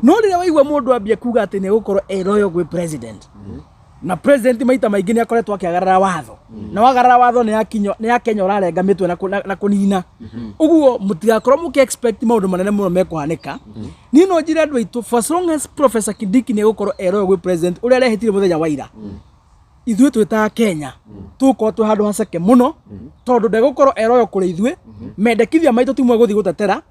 No rĩrĩa waigua mũndũ ambia kuga atĩ nĩ egũkorwo e loyal gwĩ president, na president maita maingĩ nĩ akoretwo akĩagarara watho, na wagarara watho nĩ akinyo nĩ akenya ũrarenga mĩtwe na kũnina ũguo, mũtigakorwo mũkĩ expect maũndũ manene mũno mekũhanĩka. Niĩ no njĩre andũ aitũ, for as long as Professor Kindiki nĩ egũkorwo e loyal gwĩ president ũrĩa arehĩtire mũthenya wa ira, ithuĩ twĩ ta Kenya tũgũkorwo twĩ handũ haceke mũno, tondũ ndegũkorwo e loyal kũrĩ ithuĩ. Mendekithia maitũ ti mwe gũthiĩ gũtetera,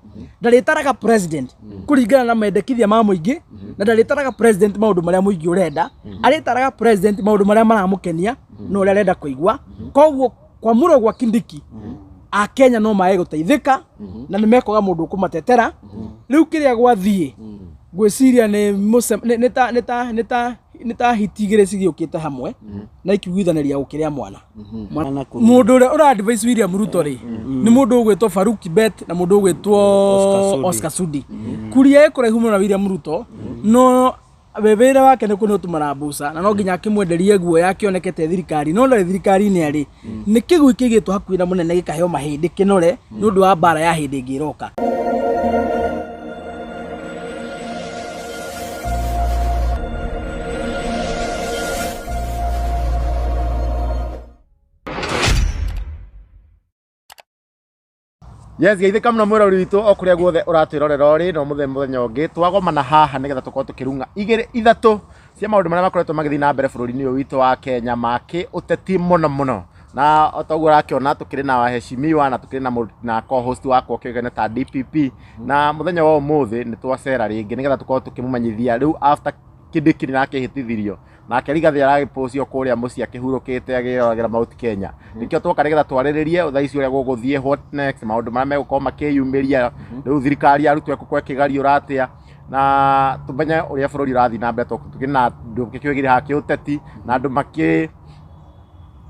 ndarĩtaraga president kũringana na mendekithia ma mũingĩ, na ndarĩtaraga president maũndũ marĩa mũingĩ ũrenda, arĩtaraga president maũndũ marĩa maramũkenia na ũrĩa arenda kũigua. Koguo kwamũrwo gwa Kindiki, akenya no mae gũteithĩka na nĩ mekwaga mũndũ ũkũmatetera. Rĩu kĩrĩa gwathiĩ ngwĩciria nĩ nĩ ta hiti igĩrĩ cigĩũkĩte hamwe na ikiiguithanĩria gũkĩrĩa mwana. Mũndũ ũrĩa ũra advise William Ruto rĩ, nĩ mũndũ ũgwĩtwo Farouk Kibet na mũndũ ũgwĩtwo Oscar Sudi. Kuria ĩ kũraihu mũno na William Ruto, no we wĩra wake nĩ kũnĩ marambuca na no nginya akĩmwenderie guoya akĩonekete thirikari, no ndarĩ thirikari-inĩ. Arĩ nĩ kĩgui kĩigĩtwo hakuhĩ na mũnene gĩkaheo mahĩndĩ kĩnore nĩ ũndũ wa mbara ya hĩndĩ ĩngĩ ĩroka. Yes, geithĩka mũno mwĩrori witũ o kũrĩa guothe ũratwĩrorera ũrĩ no mũthenya mũthenya ũngĩ twagomana haha nĩgetha tũkorwo tũkĩrung'a igĩrĩ ithatũ cia maũndũ marĩa makoretwo magĩthiĩ na mbere bũrũri-inĩ ũyũ witũ wa Kenya ma kĩũteti mũno mũno. Na o ta ũguo ũrakĩona, tũkĩrĩ na waheshimiwa na tũkĩrĩ na na co-host wakwa ũkĩũĩkaine ta DPP. Na mũthenya wa ũmũthĩ nĩ twacera rĩngĩ nĩgetha tũkorwo tũkĩmũmenyithia rĩu after Kindiki nĩ arakĩhĩtithirio nake Rigathĩ aragĩpũcio kũrĩa mũciĩ akĩhurũkĩte agĩroragĩra Mount Kenya. Nĩkĩo twoka nĩgetha twarĩrĩrie thaa ici ũrĩa gũgũthiĩ, what next, maũndũ marĩa megũkorwo makĩyumĩria rĩu, thirikari ya Ruto ĩgũkorwo ĩkĩgariũra atĩa, na tũmenye ũrĩa bũrũri ũrathiĩ na mbere, tondũ tũkĩrĩ na andũ kĩũgĩrĩ haha kĩũteti na andũ makĩ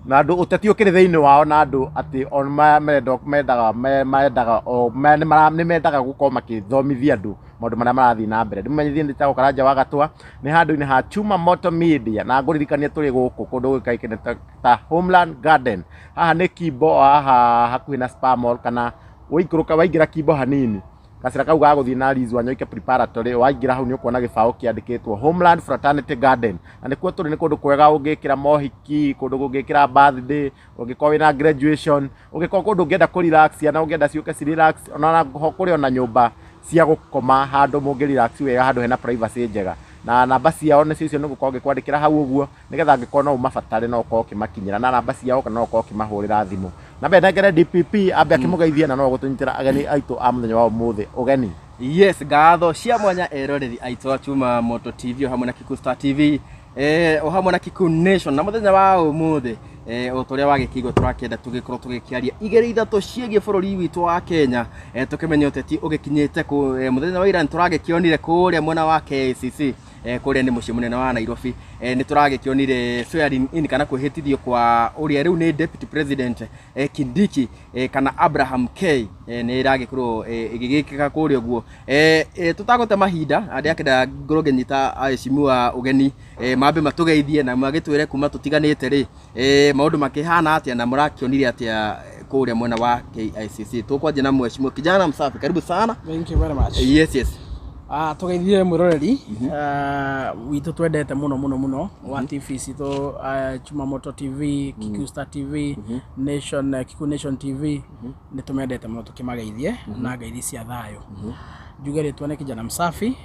na andũ ũteti ũkĩrĩ thĩinĩ wao, na andũ atĩ o merenda mendaga mendaga o nĩ mendaga gũkorwo makĩthomithia andũ maũndũ marĩa marathiĩ na mbere. Ndĩmũmenyithie nĩ Karanja wa Gatwa, nĩ handũ-inĩ ha Chuma Moto Media, na ngũririkanie tũrĩ gũkũ kũndũ gũĩkaine ta Homeland Garden. Haha nĩ Kimbo, haha hakuhĩ na Spar Mall, kana waikũrũka waingĩra Kimbo hanini, gacĩra kau ga gũthiĩ na Liz Wanyoike Preparatory, waingĩra hau nĩ ũkuona gĩbaũ kĩandĩkĩtwo Homeland Fraternity Garden, na nĩkuo tũrĩ. Nĩ kũndũ kwega ũngĩkĩra mohiki, kũndũ ũngĩkĩra birthday, ũngĩkorwo wĩna graduation, ũngĩkorwo kũndũ ũngĩenda kũ relax, ciana ũngĩenda ciũke ci relax. Ona ho kũrĩ ona nyũmba cia gũkoma, handũ mũngĩ relax wega, handũ hena privacy njega. Na namba ciao nĩcio icio nĩ gũkorwo ngĩkwandĩkĩra hau ũguo, nĩgetha angĩkorwo no ũmabatare no ũkorwo ũkĩmakinyĩra na namba ciao kana no ũkorwo ũkĩmahũrĩra thimũ. Na mbere nengere DPP ambe akĩmũgeithie na no gũtũnyitĩra ageni aitũ a mũthenya wa ũmũthĩ ũgeni. Yes, ngatho cia mwanya eroreri aitũ a Chuma Moto TV o hamwe na Kikuyu Star TV, o hamwe na Kikuyu Nation. Na mũthenya wa ũmũthĩ, o ta ũrĩa wagĩkĩigua, tũrakĩenda tũgĩkorwo tũgĩkĩaria igĩrĩ ithatũ ciĩgiĩ bũrũri witũ wa Kenya, tũkĩmenye ũteti ũgĩkinyĩte kũ. Mũthenya wa ira nĩtũragĩkĩonire kũrĩa mwena wa KICC, kũrĩa nĩ mũciĩ mũnene wa Nairobi, nĩ tũragĩkĩonire swearing in kana kwĩhĩtithio kwa ũrĩa rĩu nĩ deputy president, Kindiki, kana Abraham K, nĩ ĩragĩkorwo ĩgĩgĩkĩka kũrĩa ũguo. Tũtagũte mahinda, ndĩrakĩenda ngorwo ngĩnyita aheshimiwa ũgeni, mambe matũgeithie na magĩtwĩre kuma tũtiganĩte rĩ, maũndũ makĩhana atĩa na mũrakĩonire atĩa kũrĩa mwena wa KICC. Tũkwanjia na mheshimiwa kijana msafi, karibu sana. Thank you very much. Yes. Tũgeithie mwĩroreri witũ twendete mũno mũno mũno wa TV citũ, Chuma Moto TV, Kikuyu Star TV, Nation, Kikuyu Nation TV. Nĩ tũmendete mũno, tũkĩmageithie na ngeithi cia thayũ. Njuge rĩtwa nĩ Kijana Msafi,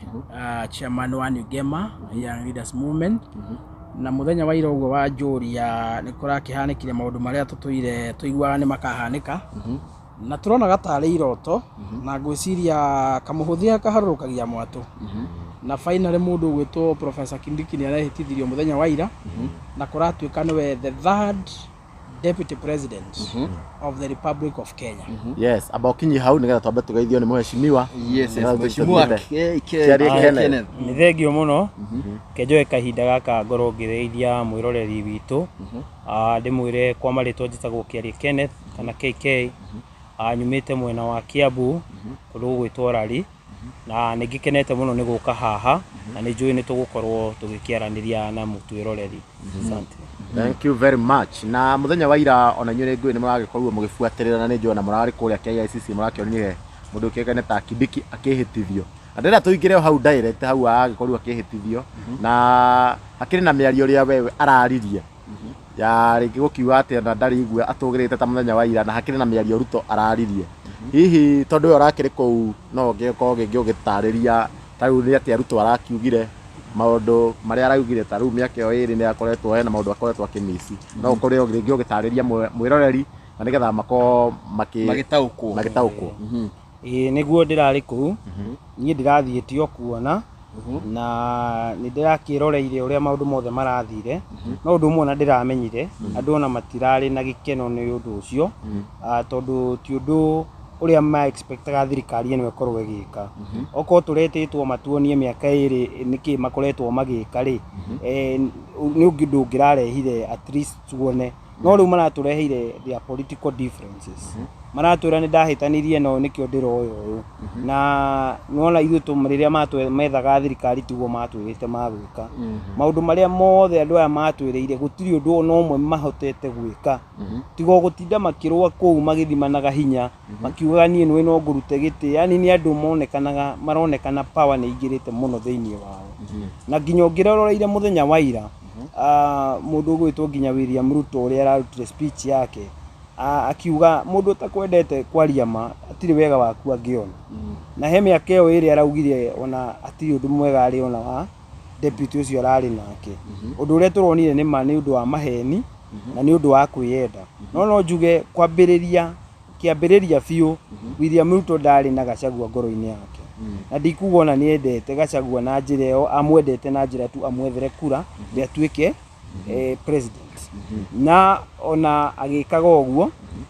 chairman wa New Gema Young Leaders Movement. Na mũthenya wa ira ũguo wa njũria, nĩ kũrakĩhanĩkire maũndũ marĩa tũtũire tũiguaga nĩ makahanĩka na tũronaga tarĩ iroto, na ngwĩciria kamũhũthia kaharũrũkagia mwatũ, na finally mũndũ ũgwĩtwo Professor Kindiki nĩ arehĩtithirio mũthenya wa ira na kũratuĩka nĩwe the third deputy president of the Republic of Kenya. Yes, amba ũkinyi hau nĩgetha twambe tũgeithio nĩ mheshimiwa. Yes, Nĩgetha mheshimiwa tũthiĩ K Kĩarie Kenneth. Kenneth. Nĩ thengio mũno, kenjoe kahinda gaka ngorwo ngĩgeithia mwĩroreri witũ. Ndĩmwĩre kwa marĩtwa njĩtagwo Kĩarie Kenneth kana KK. Nyumĩte mwena wa Kiambu, kũndũ gũgwĩtwo Rari, na nĩ ngĩkenete mũno nĩ gũka haha na nĩ njũĩ nĩ tũgũkorwo tũgĩkĩaranĩria na mũtwĩroreri. Asante. Thank you very much. Na mũthenya wa ira ona inyuĩ nĩ ngũĩ nĩ mũragĩkorirwo mũgĩbuatĩrĩra, na nĩ njũĩ ona mũrarĩ kũrĩa KICC mũrakĩonire mũndũ ũkĩũĩkaine ta Kindiki akĩhĩtithio. Na ndĩrenda tũingĩre o hau direct hau agĩkorirwo akĩhĩtithio na hakĩrĩ na mĩario ĩrĩa wewe araririe ya rĩngĩ gũkiuga atĩ ona ndarĩ igua atũgĩrĩte ta mũthenya wa ira, na hakĩrĩ na mĩario Ruto araririe. Hihi tondũ we ũrakĩrĩ kũu no ũngĩkorwo rĩngĩ ũgĩtarĩria ta rĩu nĩ atĩa Ruto arakiugire, maũndũ marĩa araugire, ta rĩu mĩaka ĩyo ĩrĩ nĩ akoretwo hena maũndũ akoretwo akĩmici, no ũkorwo rĩngĩ ũgĩtarĩria mwĩroreri na nĩgetha makorwo magĩtaũkwo. Magĩtaũkwo. Ĩĩ, nĩguo ndĩrarĩ kũu. Niĩ ndĩrathiĩte o kuona na nĩ ndĩrakĩroreire ũrĩa maũndũ mothe marathire, no ũndũ ũmwe ona ndĩramenyire, andũ ona matirarĩ na gĩkeno nĩ ũndũ ũcio, tondũ ti ũndũ ũrĩa ma expectaga thirikari ĩno ĩkorwo ĩgĩka. Okorwo tũretĩtwo matuonie mĩaka 2 nĩkĩ makoretwo magĩka rĩ, nĩ ũndũ ũngĩrarehire at least tuone, no rĩu maratũreheire their political differences. Maratwĩra nĩ ndahĩtanirie nao nĩkĩo ndĩroya ũyũ, na nĩwona ithuĩ rĩrĩa methaga thirikari tiguo matwĩrĩte magwĩka. Maũndũ marĩa mothe andũ aya matwĩrĩire, gũtirĩ ũndũ ona ũmwe mahotete gwĩka, tiga o gũtinda makĩrũa kũu magĩthimanaga hinya, makiugaga niĩ nĩwe no ngũrute gĩtĩ. Yani nĩ andũ monekanaga maronekana power nĩ ingĩrĩte mũno thĩinĩ wao, na nginya ũngĩroreire mũthenya wa ira, mũndũ ũgwĩtwo nginya William Ruto ũrĩa ararutire speech yake, akiuga mũndũ ũtakwendete kwaria ma atirĩ wega waku angĩona, na he mĩaka ĩyo ĩrĩ araugire ona hatirĩ ũndũ mwega arĩ ona wa deputy ũcio ararĩ nake. Ũndũ ũrĩa tũronire nĩ ma nĩ ũndũ wa maheni na nĩ ũndũ wa kwĩyenda. No njuge kwambĩrĩria kĩambĩrĩria biũ, William Ruto ndarĩ na Gachagua ngoro-inĩ yake, na ndikuga ona nĩ endete Gachagua na njĩra ĩyo amwendete, na njĩra tu amwethere kura ndĩ atuĩke president. Na ona agĩkaga ũguo,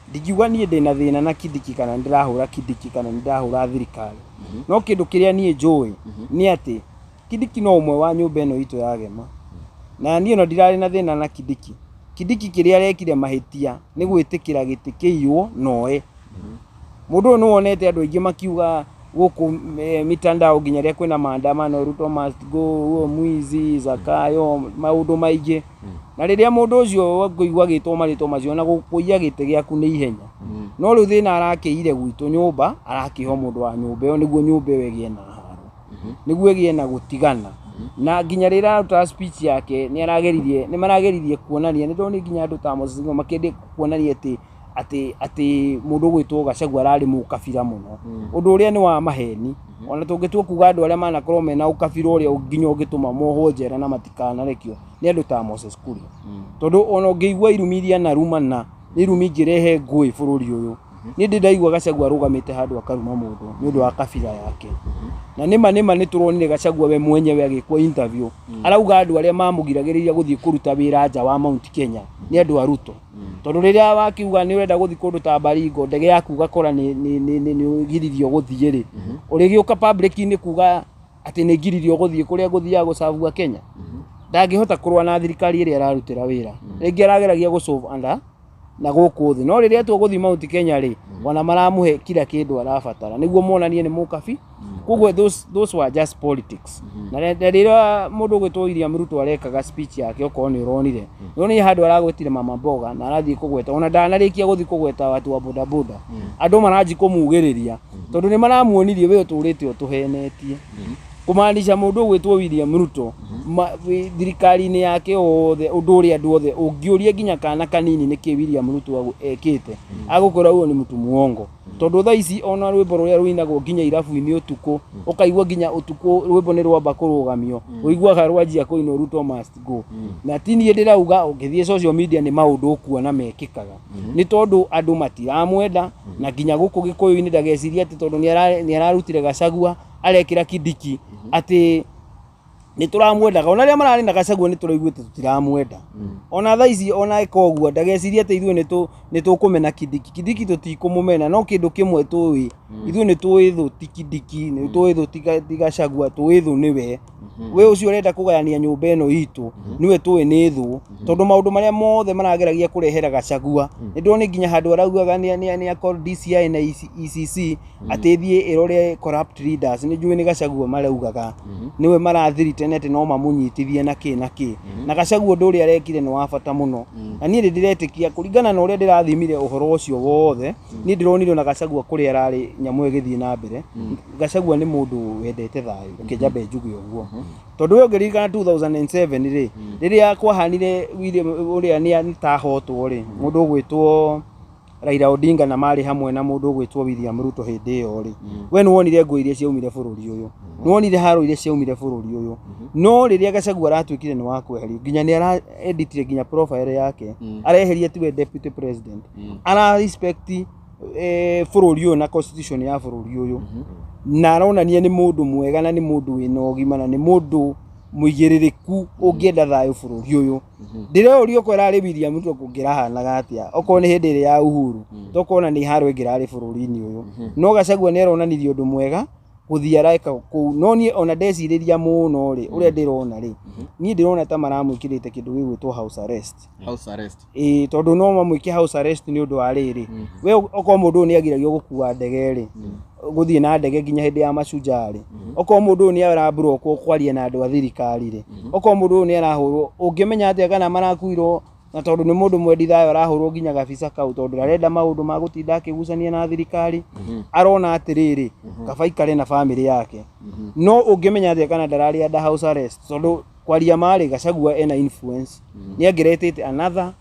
ndingiuga niĩ ndĩna thĩna na Kindiki kana nĩndĩrahũra Kindiki kana nĩndĩrahũra thirikari, no kĩndũ kĩrĩa niĩ njũĩ nĩ atĩ Kindiki no ũmwe wa nyũmba ĩno itũ ya Gema, na niĩ ona ndirarĩ na thĩna na Kindiki. Kindiki kĩrĩa arekire mahĩtia nĩ gwĩtĩkĩra gĩtĩ kĩiywo noe. Mũndũ ũyũ nĩ wonete andũ aingĩ makiuga gũkũ mitandao nginya rĩrĩa kwĩna maandamano, "Ruto must go", "Huo mwizi Zakayo", maũndũ maingĩ. Na rĩrĩa mũndũ ũcio ngũigua agĩtwo marĩtwa macio na kũiya gĩtĩ gĩaku nĩ ihenya, no rĩu thĩna arakĩire gwitũ nyũmba, arakĩho mũndũ wa nyũmba ĩyo nĩguo nyũmba ĩyo ĩgĩe na haro, nĩguo ĩgĩe na gũtigana. Na nginya rĩrĩa araruta speech yake nĩ arageririe, nĩ marageririe kuonania, nĩ ndonire nginya andũ ta Moses Ng'oma makĩenda kuonania atĩ mũndũ ũgwĩtwo Gachagua ararĩ mũkabira mũno, ũndũ ũrĩa nĩ wa maheni. Ona tũngĩtua kuga andũ arĩa manakorwo mena ũkabira ũrĩa nginya ũngĩtũma mohwo njera na matikanarekio nĩ andũ ta Moses Kuria, tondũ ona ũngĩigua irumi iria anarumana nĩ irumi ingĩrehe ngũĩ bũrũri ũyũ. Niĩ ndĩ ndaigua Gachagua arũgamĩte handũ akaruma mũndũ nĩ ũndũ wa kabira yake? Na nĩma nĩma nĩ tũronire Gachagua we mwenyewe agĩkwo interview, arauga andũ arĩa mamũgiragĩrĩria gũthiĩ kũruta wĩra nja wa Mount Kenya nĩ andũ a Ruto, tondũ rĩrĩa wakiuga nĩ ũrenda gũthiĩ kũndũ ta Baringo, ndege yaku ũgakora nĩ ũgiririo gũthiĩ rĩ, ũrĩgĩũka public-inĩ kuga atĩ nĩ ngiririo gũthiĩ kũrĩa ngũthiaga gũcabua Kenya? Ndangĩhota kũrũa na thirikari ĩrĩa ararutĩra wĩra. Rĩngĩ arageragia gũ solve under na gũkũ thĩ, no rĩrĩa tũgũthiĩ Mount Kenya rĩ, ona maramũhe kila kĩndũ arabatara nĩguo monanie nĩ mũkabi. Koguo those were just politics. Na rĩrĩa mũndũ ũgwĩtwo William Ruto arekaga speech yake, okorwo nĩ ũronire, nĩ handũ aragwetire mama mboga na arathiĩ kũgweta, ona ndanarĩkia gũthiĩ kũgweta watu wa bodaboda, andũ maranji kũmugĩrĩria tondũ nĩ maramuonirie we ũtũrĩte ũtũhenetie. Kũmaanisha mũndũ ũgwĩtwo William Ruto thirikari-inĩ yake yothe, ũndũ ũrĩa andũ othe ũngĩũria nginya kana kanini nĩkĩ William Ruto ekĩte, agũkwĩra huyo ni mtu muongo. Tondũ thaa ici ona rwĩmbo rũrĩa rũinagwo nginya irabu-inĩ ũtukũ, ũkaigua nginya ũtukũ rwĩmbo nĩ rwamba kũrũgamio, ũiguaga rwanjia kũinwo "Ruto must go". Na ti niĩ ndĩrauga, ũngĩthiĩ social media nĩ maũndũ ũkuona mekĩkaga, nĩ tondũ andũ matiramwenda. Na nginya gũkũ Gĩkũyũ-inĩ ndagecirie atĩ tondũ nĩ ararutire Gachagua arekĩra Kindiki atĩ nĩ tũramwendaga. Ona arĩa mararĩ na Gachagua nĩ tũraiguĩte tũtiramwenda ona thaa ici. Ona ĩka ũguo, ndagecirie atĩ ithuĩ nĩ tũkũmena Kindiki. Kindiki tũtikũmũmena, no kĩndũ kĩmwe tũĩ, ithuĩ nĩ tũĩ thũ ti Kindiki, nĩ tũĩ thũ ti Gachagua, tũĩ thũ nĩwe we ũcio ũrenda kũgayania nyũmba ĩno itũ, nĩwe tũĩ nĩ thũ, tondũ maũndũ marĩa mothe marageragia kũrehera Gachagua, nĩ ndĩrona nginya handũ araugaga nĩ a DCI na ECC atĩ ĩthiĩ ĩrore corrupt leaders. Nĩ njũĩ nĩ Gachagua maraugaga, nĩwe marathirite. tene atĩ no mamũnyitithie na kĩ na kĩ. Na Gachagua ũndũ ũrĩa arekire nĩ wa bata mũno. Na niĩ nĩ ndĩretĩkia kũringana na ũrĩa ndĩrathimire ũhoro ũcio wothe, niĩ ndĩronire ona Gachagua kũrĩa ararĩ nyamũ ĩyo ĩgĩthiĩ na mbere, Gachagua nĩ mũndũ wendete thayũ, reke njambe njuge ũguo. Tondũ we ũngĩririkana 2007 rĩ, rĩrĩa kwahanire William ũrĩa nĩ tahotwo rĩ, mũndũ ũgwĩtwo Raila Odinga na marĩ hamwe na mũndũ ũgwĩtwo William Ruto hĩndĩ ĩyo rĩ, we nĩ wonire ngũĩ iria ciaumire bũrũri ũyũ, nĩ wonire haro iria ciaumire bũrũri ũyũ. No rĩrĩa Gachagua aratuĩkire nĩ wa kweherio, nginya nĩ ara editire nginya profile yake, areheria tiwe deputy president, ara respect bũrũri ũyũ na constitution ya bũrũri ũyũ, na aronania nĩ mũndũ mwega na nĩ mũndũ wĩna ũgima na nĩ mũndũ mũigĩrĩrĩku ũngĩenda thayũ bũrũri ũyũ. Ndĩreũria okorwo ĩrarĩ William Ruto kũngĩrahanaga atĩa, okorwo nĩ hĩndĩ ĩrĩa ya Uhuru, tokorwo ona nĩ haro ĩngĩrarĩ bũrũri-inĩ ũyũ. No Gachagua nĩ aronanirie ũndũ mwega gũthiĩ areka kũu, no niĩ ona ndecirĩria mũno rĩ, ũrĩa ndĩrona rĩ, niĩ ndĩrona ta maramwĩkĩrĩte kĩndũ gĩgwĩtwo house arrest. House arrest. Ĩĩ, tondũ no mamwĩke house arrest nĩ ũndũ wa rĩrĩ, we okorwo mũndũ ũyũ nĩ agiragio gũkua ndege rĩ, gũthiĩ na ndege nginya hĩndĩ ya Mashujaa rĩ, okorwo mũndũ ũyũ nĩ araburokwo kwaria na andũ a thirikari rĩ, okorwo mũndũ ũyũ nĩ arahũrwo, ũngĩmenya atĩa kana marakuirwo, na tondũ nĩ mũndũ mwendi thayũ arahũrwo nginya gabica kau, tondũ ndarenda maũndũ ma gũtinda akĩgucania na thirikari, arona atĩrĩrĩ, kaba aikare na bamĩrĩ yake. No ũngĩmenya atĩa kana ndararĩ under house arrest, tondũ kwaria marĩ Gachagua ena influence, nĩ angĩretĩte another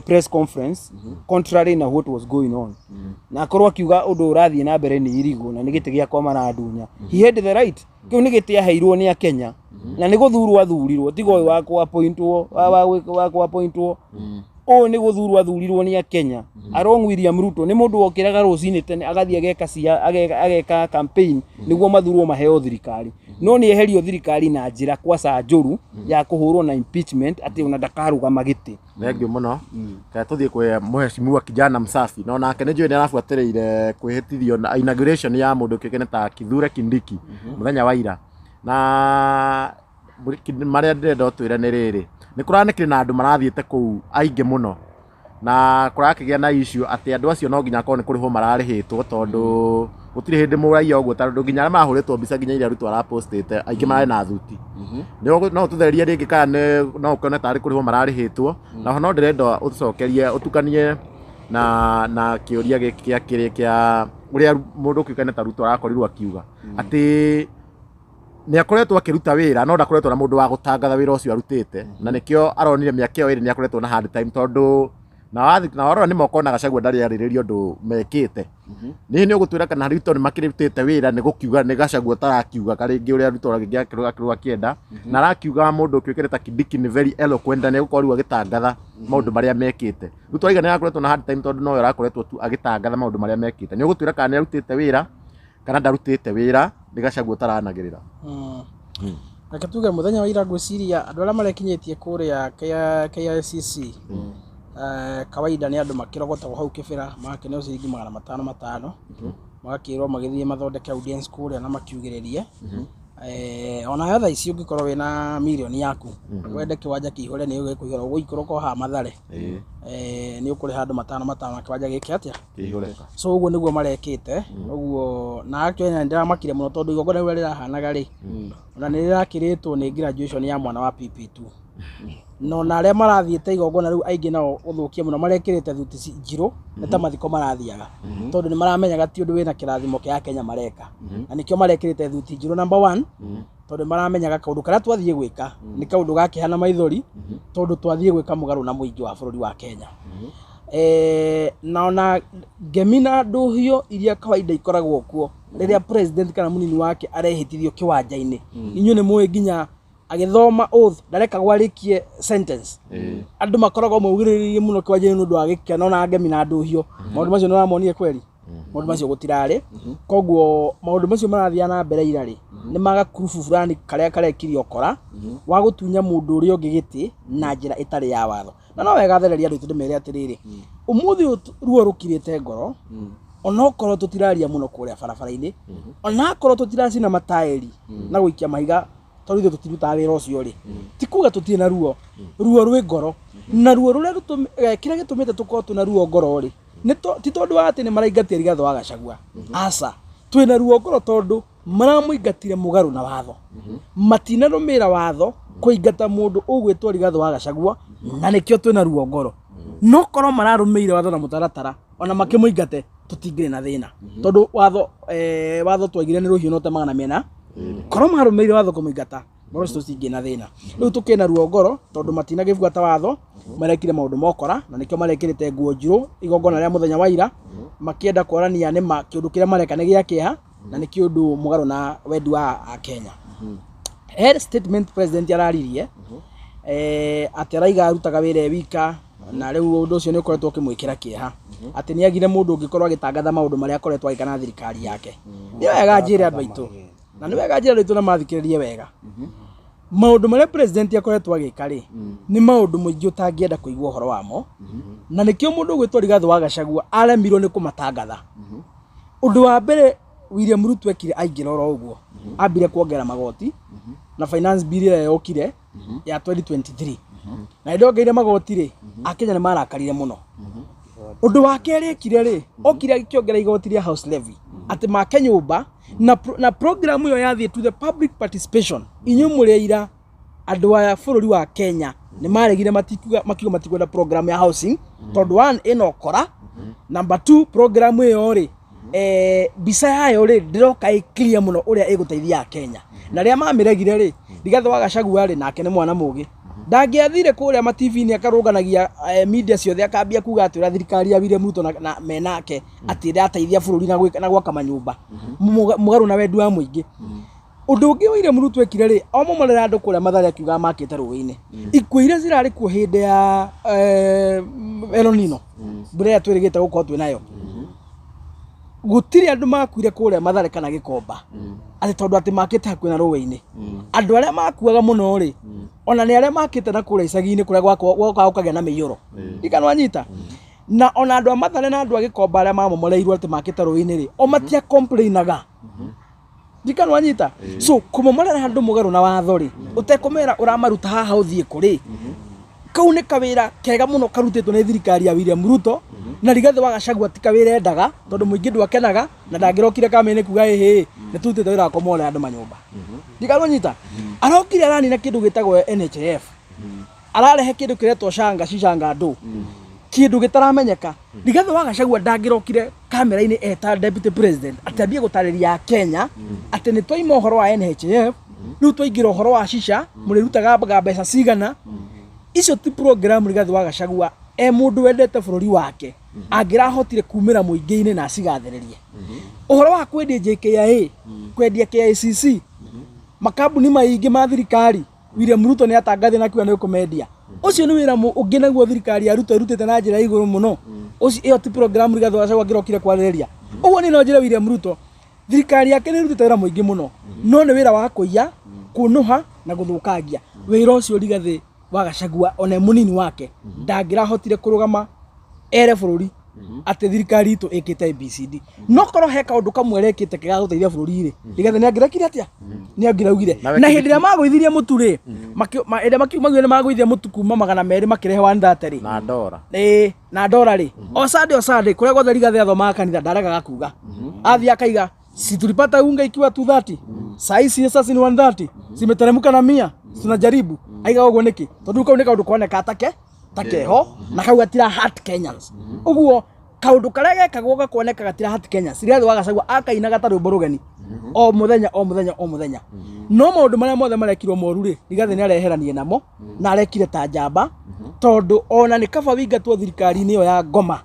press conference contrary na what was going on, na akorwo akiuga ũndũ ũrathiĩ na mbere nĩ irigũ na nĩ gĩtĩ gĩakwa marandunya. He had the right, kĩu nĩ gĩtĩ aheirwo nĩ Akenya na nĩ gũthurwo athurirwo, tiga ũyũ wa kũ-appointwo, wa kũ-appointwo, ũyũ nĩ gũthurwo athurirwo nĩ Akenya. Along William Ruto nĩ mũndũ wokĩraga rũcinĩ tene agathiĩ ageka campaign nĩguo mathurwo maheo thirikari, no nĩ eherio thirikari na njĩra kwaca njũru ya kũhũrwo na impeachment atĩ ona ndakarũgama gĩtĩ. Thengiũ mũno. Reke tũthiĩ kwĩ mheshimiwa kijana msafi, no nake nĩ njũĩ nĩ arabuatĩrĩire kwĩhĩtithio na inauguration ya mũndũ ũkĩũĩkaine ta Kithure Kindiki mũthenya wa ira. Na marĩa ndĩrenda ũtwĩre nĩ rĩrĩ, nĩ kũranĩkire na andũ marathiĩte kũu aingĩ mũno, na kũrakĩgĩa na issue atĩ andũ acio no nginya akorwo nĩ kũrĩhwo mararĩhĩtwo, tondũ gũtirĩ hĩndĩ mũraia ũguo, tondũ nginya arĩa marahũrĩtwo mbica nginya iria Ruto arapostĩte aingĩ mararĩ na thuti. No ũtũtherie rĩngĩ kana no ũkĩone tarĩ kũrĩhwo mararĩhĩtwo. Na ho no ndĩrenda ũtũcokerie ũtukanie na kĩũria gĩkĩ kĩa kĩrĩ kĩa ũrĩa mũndũ ũkĩũĩkaine ta Ruto arakorirwo akiuga atĩ nĩ akoretwo akĩruta wĩra no ndakoretwo na mũndũ wa gũtangatha wĩra ũcio arutĩte, na nĩkĩo aronire mĩaka ĩyo ĩrĩ nĩ akoretwo na hard time, tondũ na warora nĩ mokona Gachagua ndarĩ arĩrĩria ũndũ mekĩte. Nĩ nĩ ũgũtwĩra kana Ruto nĩ makĩrutĩte wĩra, nĩ gũkiuga nĩ Gachagua ũtarakiuga karĩngĩ ũrĩa Ruto akĩrwo akĩenda, na arakiuga mũndũ ũkĩũĩkaine ta Kindiki nĩ very eloquent na nĩ egũkorwo rĩu agĩtangatha maũndũ marĩa mekĩte. Ruto arauga nĩ arakoretwo na hard time tondũ nowe ũrakoretwo tu agĩtangatha maũndũ marĩa mekĩte. Nĩ ũgũtwĩra kana nĩ arutĩte wĩra kana ndarutĩte wĩra, nĩ Gachagua ũtaranagĩrĩra. Reke tuge mũthenya wa ira ngwĩciria andũ arĩa marekinyĩtie kũrĩa KICC, kawaida nĩ andũ makĩrogotagwo hau kĩbĩra, magakĩneo ciringi 500 500, magakĩrwo magĩthiĩ mathondeke audience kũrĩa na makiugĩrĩrie. Onawe thaa ici ũngĩkorwo wĩna mirioni yaku wende kĩwanja kĩihũre, nĩ ũgĩkũihũra, ũgũikũrũka o haha Mathare, nĩ ũkũrĩha andũ 5 5 na kĩwanja gĩke atĩa? Kĩihũre. So ũguo nĩguo marekĩte ũguo, na actually nĩ ndĩramakire mũno tondũ igongona rĩu rĩrahanaga rĩ, ona nĩ rĩrakĩrĩtwo nĩ graduation ya mwana wa PP2, na ona arĩa marathiĩte igongona rĩu aingĩ nao ũthũkia mũno marekĩrĩte thuti njirũ, nĩ ta mathiko marathiaga, tondũ nĩ maramenyaga ti ũndũ wĩna kĩrathimo kĩa Kenya mareka, na nĩkĩo marekĩrĩte thuti njirũ number one, tondũ nĩ maramenyaga kaũndũ karĩa twathiĩ gwĩka nĩ kaũndũ gakĩhana maithori, tondũ twathiĩ gwĩka mũgarũ na mũingĩ wa bũrũri wa Kenya. Na ona ngemi na ndũhio iria kawaida ikoragwo kuo rĩrĩa president kana mũnini wake arehĩtithio kĩwanja-inĩ, inyuĩ nĩ mũĩ nginya agĩthoma oath ndarekagwo arĩkie sentence, andũ makoragwo maugĩrĩrĩirie mũno kĩwanja-inĩ nĩ ũndũ wa gĩkeno na ngemi na ndũhio. Maũndũ macio nĩ ũramonire kweri? Maũndũ macio gũtirarĩ. Koguo maũndũ macio marathiĩ na mbere ira rĩ, nĩ magakurubu fulani karĩa karekirie ũkora wa gũtunya mũndũ ũrĩa ũngĩ gĩtĩ na njĩra ĩtarĩ ya watho. Na no wega thereria andũ aitũ ndĩmere atĩrĩrĩ, ũmũthĩ ũyũ ruo rũkirĩte ngoro, onokorwo tũtiraria mũno kũrĩa barabara-inĩ, onakorwo tũtiracina mataĩri na gũikia mahiga, tondũ ithuĩ tũtirutaga wĩra ũcio rĩ, ti kuga tũtirĩ na ruo. Ruo rwĩ ngoro, na ruo rũrĩa kĩrĩa gĩtũmĩte tũkorwo twĩna ruo ngoro rĩ, ti tondũ wa atĩ nĩ maraingatia Rigathĩ wa Gachagua, aca, twĩna ruo ngoro tondũ Maramũingatire mũgarũ na watho. Matinarũmĩrĩra watho kũingata mũndũ ũgwĩtwo Rigathĩ wa Gachagua, na nĩkĩo twĩna ruo ngoro. No korwo mararũmĩrĩire watho na mũtaratara, ona makĩmũingate tũtingĩrĩ na thĩna. Tondũ watho, watho twaigire nĩ rũhiũ na ũtemaga na mĩena. Korwo marũmĩrĩire watho kũmũingata, ngoro citũ citingĩ na thĩna. Rĩu tũkĩna ruo ngoro tondũ matinagĩbuata watho, marekire maũndũ mokora, na nĩkĩo marekĩrĩte nguo njirũ igongona rĩa mũthenya wa ira, makĩenda kuonania nĩma kĩũndũ kĩrĩa mareka nĩ gĩa kĩeha, na nĩ kĩũndũ mũgarũ na wendi wa Akenya. He statement president araririe, atĩ araiga arutaga wĩra e wika, na rĩu ũndũ ũcio nĩ ũkoretwo ũkĩmwĩkĩra kĩeha, atĩ nĩ agire mũndũ ũngĩkorwo agĩtangatha maũndũ marĩa akoretwo agĩka na thirikari yake. Nĩ wega njĩre andũ aitũ, na nĩ wega njĩre andũ aitũ na mathikĩrĩrie wega, maũndũ marĩa president akoretwo agĩka rĩ, nĩ maũndũ mũingĩ ũtangĩenda kũigua ũhoro wamo, na nĩkĩo mũndũ ũgwĩtwo Rigathĩ wa Gachagua aremirwo nĩ kũmatangatha. Ũndũ wa mbere William Ruto ekire aingĩra oro ũguo, ambire kuongerera magoti na finance bill ĩrĩa yokire ya 2023, na hĩndĩ ongereire magoti rĩ, Akenya nĩ marakarire mũno. Ũndũ wa kerĩ ekire rĩ, okire agĩkĩongerera igoti rĩa house levy, atĩ make nyũmba na program ĩyo yathiĩ to the public participation. Inyuĩ mũrĩ aira andũ aya bũrũri wa Kenya nĩ maregire, matikuga, makiuga matikwenda program ya housing tondũ one, ĩna ũkora, number two, program ĩyo rĩ, mbica yayo rĩ, ndĩroka ĩ clear mũno ũrĩa ĩgũteithia Akenya. Na rĩrĩa mamĩregire rĩ, Rigathĩ wa Gachagua rĩ, nake nĩ mwana mũgĩ, ndangĩathire kũrĩa ma TV-inĩ akarũnganagia media ciothe, akambia kuga atĩ ũrĩa thirikari ya William Ruto na menake atĩ ĩrateithia bũrũri na gwĩka na gwaka manyũmba mũgarũ na wendi wa mũingĩ. Ũndũ ũngĩ William Ruto ekire rĩ, omomorera andũ kũrĩa Mathare akiuga makĩte rũĩ-inĩ. Ikuũ iria cirarĩ kuo hĩndĩ ya El Nino, mbura ĩrĩa twĩrĩgĩte gũkorwo twĩ nayo, gũtirĩ andũ makuire kũrĩa Mathare kana Gĩkomba atĩ tondũ atĩ makĩte hakuhĩ na rũĩ-inĩ. Andũ arĩa makuaga mũno rĩ, ona nĩ arĩa makĩte na kũrĩa icagi-inĩ kũrĩa gwokaga gũkagĩa na mĩiyũro. Ndikanwanyita. Na ona andũ a Mathare na andũ a Gĩkomba arĩa mamomoreirwo atĩ makĩte rũĩ-inĩ rĩ, o matia complainaga. Ndikanwanyita. So kũmomorera andũ mũgarũ na watho rĩ, ũtekũmera ũramaruta haha ũthiĩ kũrĩ, kau nĩ kawĩra kega mũno karutĩtwo nĩ thirikari ya William Ruto. Na Rigathĩ wa Gachagua ti kawĩra endaga, tondũ mũingĩ ndwakenaga na ndangĩrokire kamĩnĩ kuga ĩhĩ nĩ turutĩte wĩra wa kũmomorera andũ manyũmba. Ndikanwanyita. Arokire aranina kĩndũ gĩtagwo NHIF, ararehe kĩndũ kĩretwo shanga cicanga ndũ, kĩndũ gĩtaramenyeka. Rigathĩ wa Gachagua ndangĩrokire kamera-inĩ eta deputy president atĩ ambie gũtarĩria Kenya atĩ nĩ twaima ũhoro wa NHIF, rĩu twaingĩra ũhoro wa shisha, mũrĩrutaga mbeca cigana. Icio ti program Rigathĩ wa Gachagua e mũndũ wendete bũrũri wake angĩrahotire kumĩra mũingĩ-inĩ na acigathĩrĩrie. Ũhoro wa kwendia JKIA, kwendia KICC, makambuni maingĩ ma thirikari, William Ruto nĩ atangathire na kiuga nĩ ũkũmendia. Ũcio nĩ wĩra ũngĩ naguo thirikari ya Ruto ĩrutĩte na njĩra ya igũrũ mũno. Ũcio ĩyo ti program Rigathĩ wa Gachagua angĩrokire kwarĩrĩria. Ũguo niĩ no njĩre William Ruto thirikari yake nĩ ĩrutĩte wĩra mũingĩ mũno, no nĩ wĩra wa kũiya, kũnũha na gũthũkangia. Wĩra ũcio Rigathĩ wa Gachagua ona e mũnini wake ndangĩrahotire kũrũgama ere bũrũri atĩ thirikari itũ ĩkĩte ABCD. No korwo he kaũndũ kamwe rekĩte kega gũteithia bũrũri rĩ, Rigathĩ nĩ angĩrekire atĩa? Nĩ angĩraugire. Na hĩndĩ ĩrĩa magũithirie mũtu rĩ, hĩndĩ ĩrĩa makiumagio nĩ magũithia mũtu kuma 200 makĩrehe 130 rĩ, na ndora, ĩĩ na ndora rĩ, o Sunday o Sunday kũrĩa guothe Rigathĩ athomaga kanitha ndaregaga kuga, athiĩ akaiga si tulipata unga ikiwa 230, saa hizi sasa ni 130, zimeteremka na 100, tunajaribu. Aiga ũguo nĩkĩ? Tondũ kau nĩ kaũndũ koneka take takeho na kau gatira hurt Kenyans. Ũguo kaũndũ karĩa gekagwo gakoneka gatira hurt Kenyans, Rigathĩ wa Gachagua akainaga ta rwĩmbo rũgeni o mũthenya o mũthenya o mũthenya. No maũndũ marĩa mothe marekirwo moru rĩ, Rigathĩ nĩ areheranie namo na arekire ta njamba, tondũ ona nĩ kaba wĩingatwo thirikari-inĩ ĩyo ya ngoma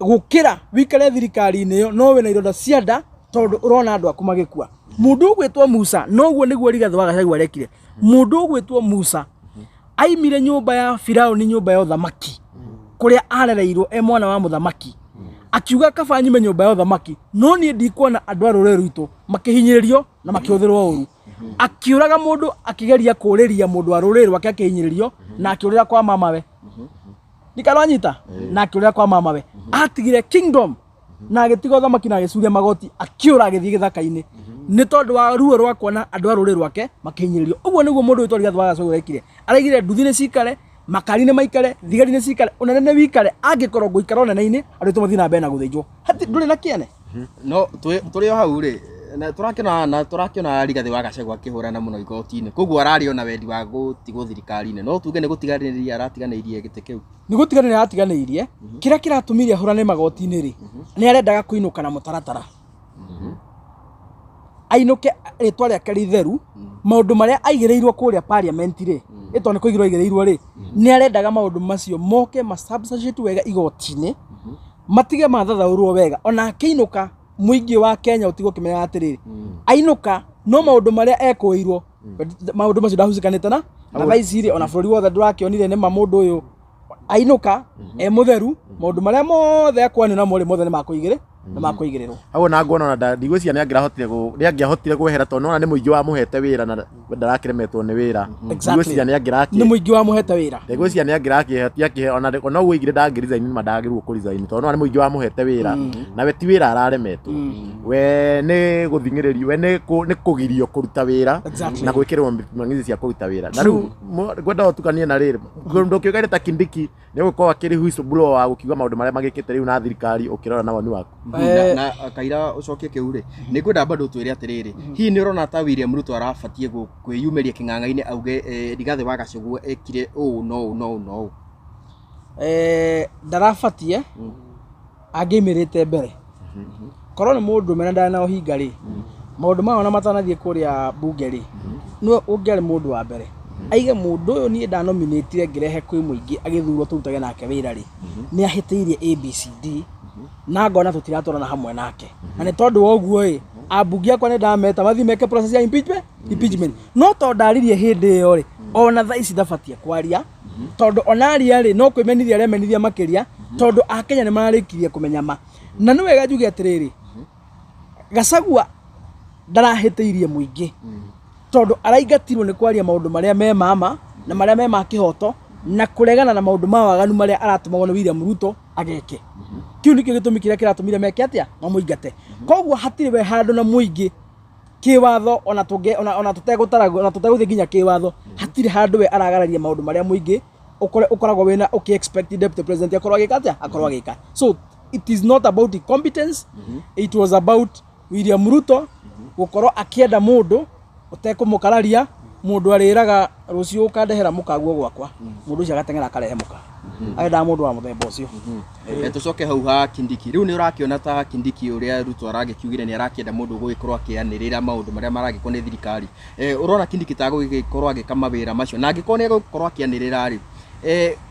gũkĩra wikare thirikari-inĩ ĩyo no wĩna ironda cia nda tondũ ũrona andũ aku magĩkua. Mũndũ ũgwĩtwo Musa, noguo nĩguo Rigathĩ wa Gachagua arekire. Mũndũ ũgwĩtwo Musa aimire nyũmba ya Firauni, nyũmba ya ũthamaki kũrĩa arereirwo e mwana wa mũthamaki, akiuga kaba nyume nyũmba ya ũthamaki no niĩ ndikuona andũ a rũrĩrĩ rwitũ makĩhinyĩrĩrio na makĩhũthĩrwo ũru. Akiũraga mũndũ akĩgeria kũrĩria mũndũ wa rũrĩrĩ rwake akĩhinyĩrĩrio, na akĩũrĩra kwa mamawe. Ndikanwanyita. Na akĩũrĩra kwa mamawe, atigire kingdom na agĩtiga ũthamaki na agĩcuria magoti, akĩũra agĩthiĩ gĩthaka-inĩ nĩ tondũ wa ruo rwa kuona andũ a rũrĩrĩ rwake makĩhinyĩrĩrio. Ũguo nĩguo mũndũ wĩtwo Rigathĩ wa Gachagua ekire. Araigire nduthi nĩ cikare, makari nĩ maikare, thigari nĩ cikare, ũnene nĩ wikare. Angĩkorwo ngũikara ũnene-inĩ, andũ aitũ mathiĩ na mbere na gũthĩnjwo. Hati ndũrĩ na kĩene. No tũrĩ o hau rĩ, Na tũrakĩona na tũrakĩona Rigathĩ wa Gachagua akĩhũrana mũno igoti-inĩ, koguo ararĩ ona wendi wa gũtigwo thirikari-inĩ, no tuge nĩ gũtiganĩria aratiganĩirie gĩtĩ kĩu. Nĩ gũtiganĩria aratiganĩirie. Kĩrĩa kĩratũmire ahũrane magoti-inĩ rĩ, nĩ arendaga kũinũka na mũtaratara, ainũke rĩtwa rĩake rĩtheru. Maũndũ marĩa aigĩrĩirwo kũrĩa parliament rĩ, ĩtondũ nĩ kũigĩrwo aigĩrĩirwo rĩ, nĩ arendaga maũndũ macio moke ma substantiate wega igoti-inĩ, matige mathathaũrwo wega, ona akĩinũka mũingĩ wa Kenya ũtigwo ũkĩmenyaga atĩrĩrĩ, ainũka no maũndũ marĩa ekũĩirwo, maũndũ macio ndahucikanĩte na thaa ici rĩ, ona bũrũri wothe ndũrakĩonire nĩma mũndũ ũyũ ainũka e mũtheru, maũndũ marĩa mothe akwanio namo rĩ, mothe nĩ makũigĩrĩ nĩ makũigĩrĩrwo. Hau ona nguona ona ndigwĩciria nĩ angĩahotire kwehera, tondũ nĩwona nĩ mũingĩ wamũhete wĩra na ndarakĩremetwo nĩ wĩra. Ndigwĩciria nĩ angĩrakĩ Nĩ mũingĩ wamũhete wĩra. Ndigwĩciria nĩ angĩrakĩhe ona ũguo aigire ndangĩresign, ma ndagĩrĩirwo kũresign, tondũ nĩwona nĩ mũingĩ wamũhete wĩra na we ti wĩra araremetwo, we nĩ gũthing'ĩrĩrio, we nĩ kũgirio kũruta wĩra na gwĩkĩrĩrwo mang'izi cia kũruta wĩra. Na rĩu ngwenda ũtukanie na rĩrĩ, mũndũ ũkĩũgaire ta Kindiki nĩ gũkorwo akĩrĩ whistleblower wa gũkiuga maũndũ marĩa magĩkĩte rĩu na thirikari, ũkĩrora na woni waku. Na kaira ũcokie kĩu rĩ, nĩ ngwenda bado ũtwĩre atĩrĩrĩ, hihi nĩ ũrona ta William Ruto arabatiĩ kwĩyumĩria kĩng'ang'a-inĩ auge Rigathĩ wa Gachagua ekire ũũ no ũũ no ũũ no ũũ? Ndarabatie, angĩaimĩrĩte mbere korwo nĩ mũndũ mena ndarĩ na ũhinga rĩ, maũndũ maya ona matanathiĩ kũrĩa bunge rĩ, nĩwe ũngĩarĩ mũndũ wa mbere aige mũndũ ũyũ niĩ ndanominĩtire ngĩrehe kwĩ mũingĩ agĩthurwo tũrutage nake wĩra rĩ, nĩ ahĩtĩirie ABCD na ngona tũtiratwarana hamwe nake, na nĩ tondũ wa ũguo ĩ, ambunge akwa nĩ ndameta mathiĩ meke process ya impeachment. No tondũ ndaririe hĩndĩ ĩyo rĩ, ona thaa ici ndabatie kwaria, tondũ ona aria rĩ, no kwĩmenithia aremenithia makĩria, tondũ akenya nĩ mararĩkirie kũmenya ma. Na nĩ wega njuge atĩrĩrĩ, Gachagua ndarahĩtĩirie mũingĩ, tondũ araingatirwo nĩ kwaria maũndũ marĩa me mama na marĩa me ma kĩhoto na kũregana na maũndũ ma waganu marĩa aratũmagwo nĩ William Ruto ageke. Kĩu nĩkĩo gĩtũmi kĩrĩa kĩratũmire meke atĩa, mamũingate. Koguo hatirĩ we handũ na mũingĩ kĩwatho, ona tũngĩ ona tũtegũtara, ona tũtegũthiĩ nginya kĩwatho, hatirĩ handũ we aragararia maũndũ marĩa mũingĩ ũkoragwo wĩna ũkĩ expect deputy president akorwo agĩka atĩa, akorwo agĩka. So it is not about incompetence, it was about William Ruto gũkorwo akĩenda mũndũ ũtekũmũkararia, mũndũ arĩraga rũciũ ũkandehera mũkaguo gwakwa, mũndũ ũcio agateng'era akarehe mũka. Arendaga mũndũ wa mũthemba ũcio. Tũcoke hau ha Kindiki, rĩu nĩ ũrakĩona ta Kindiki ũrĩa Ruto aragĩkiugire nĩ arakĩenda mũndũ ũgũgĩkorwo akĩanĩrĩra maũndũ marĩa maragĩkwo nĩ thirikari, ũrona Kindiki ta gũgĩkorwo agĩka mawĩra macio? Na angĩkorwo nĩ egũkorwo akĩanĩrĩra rĩ,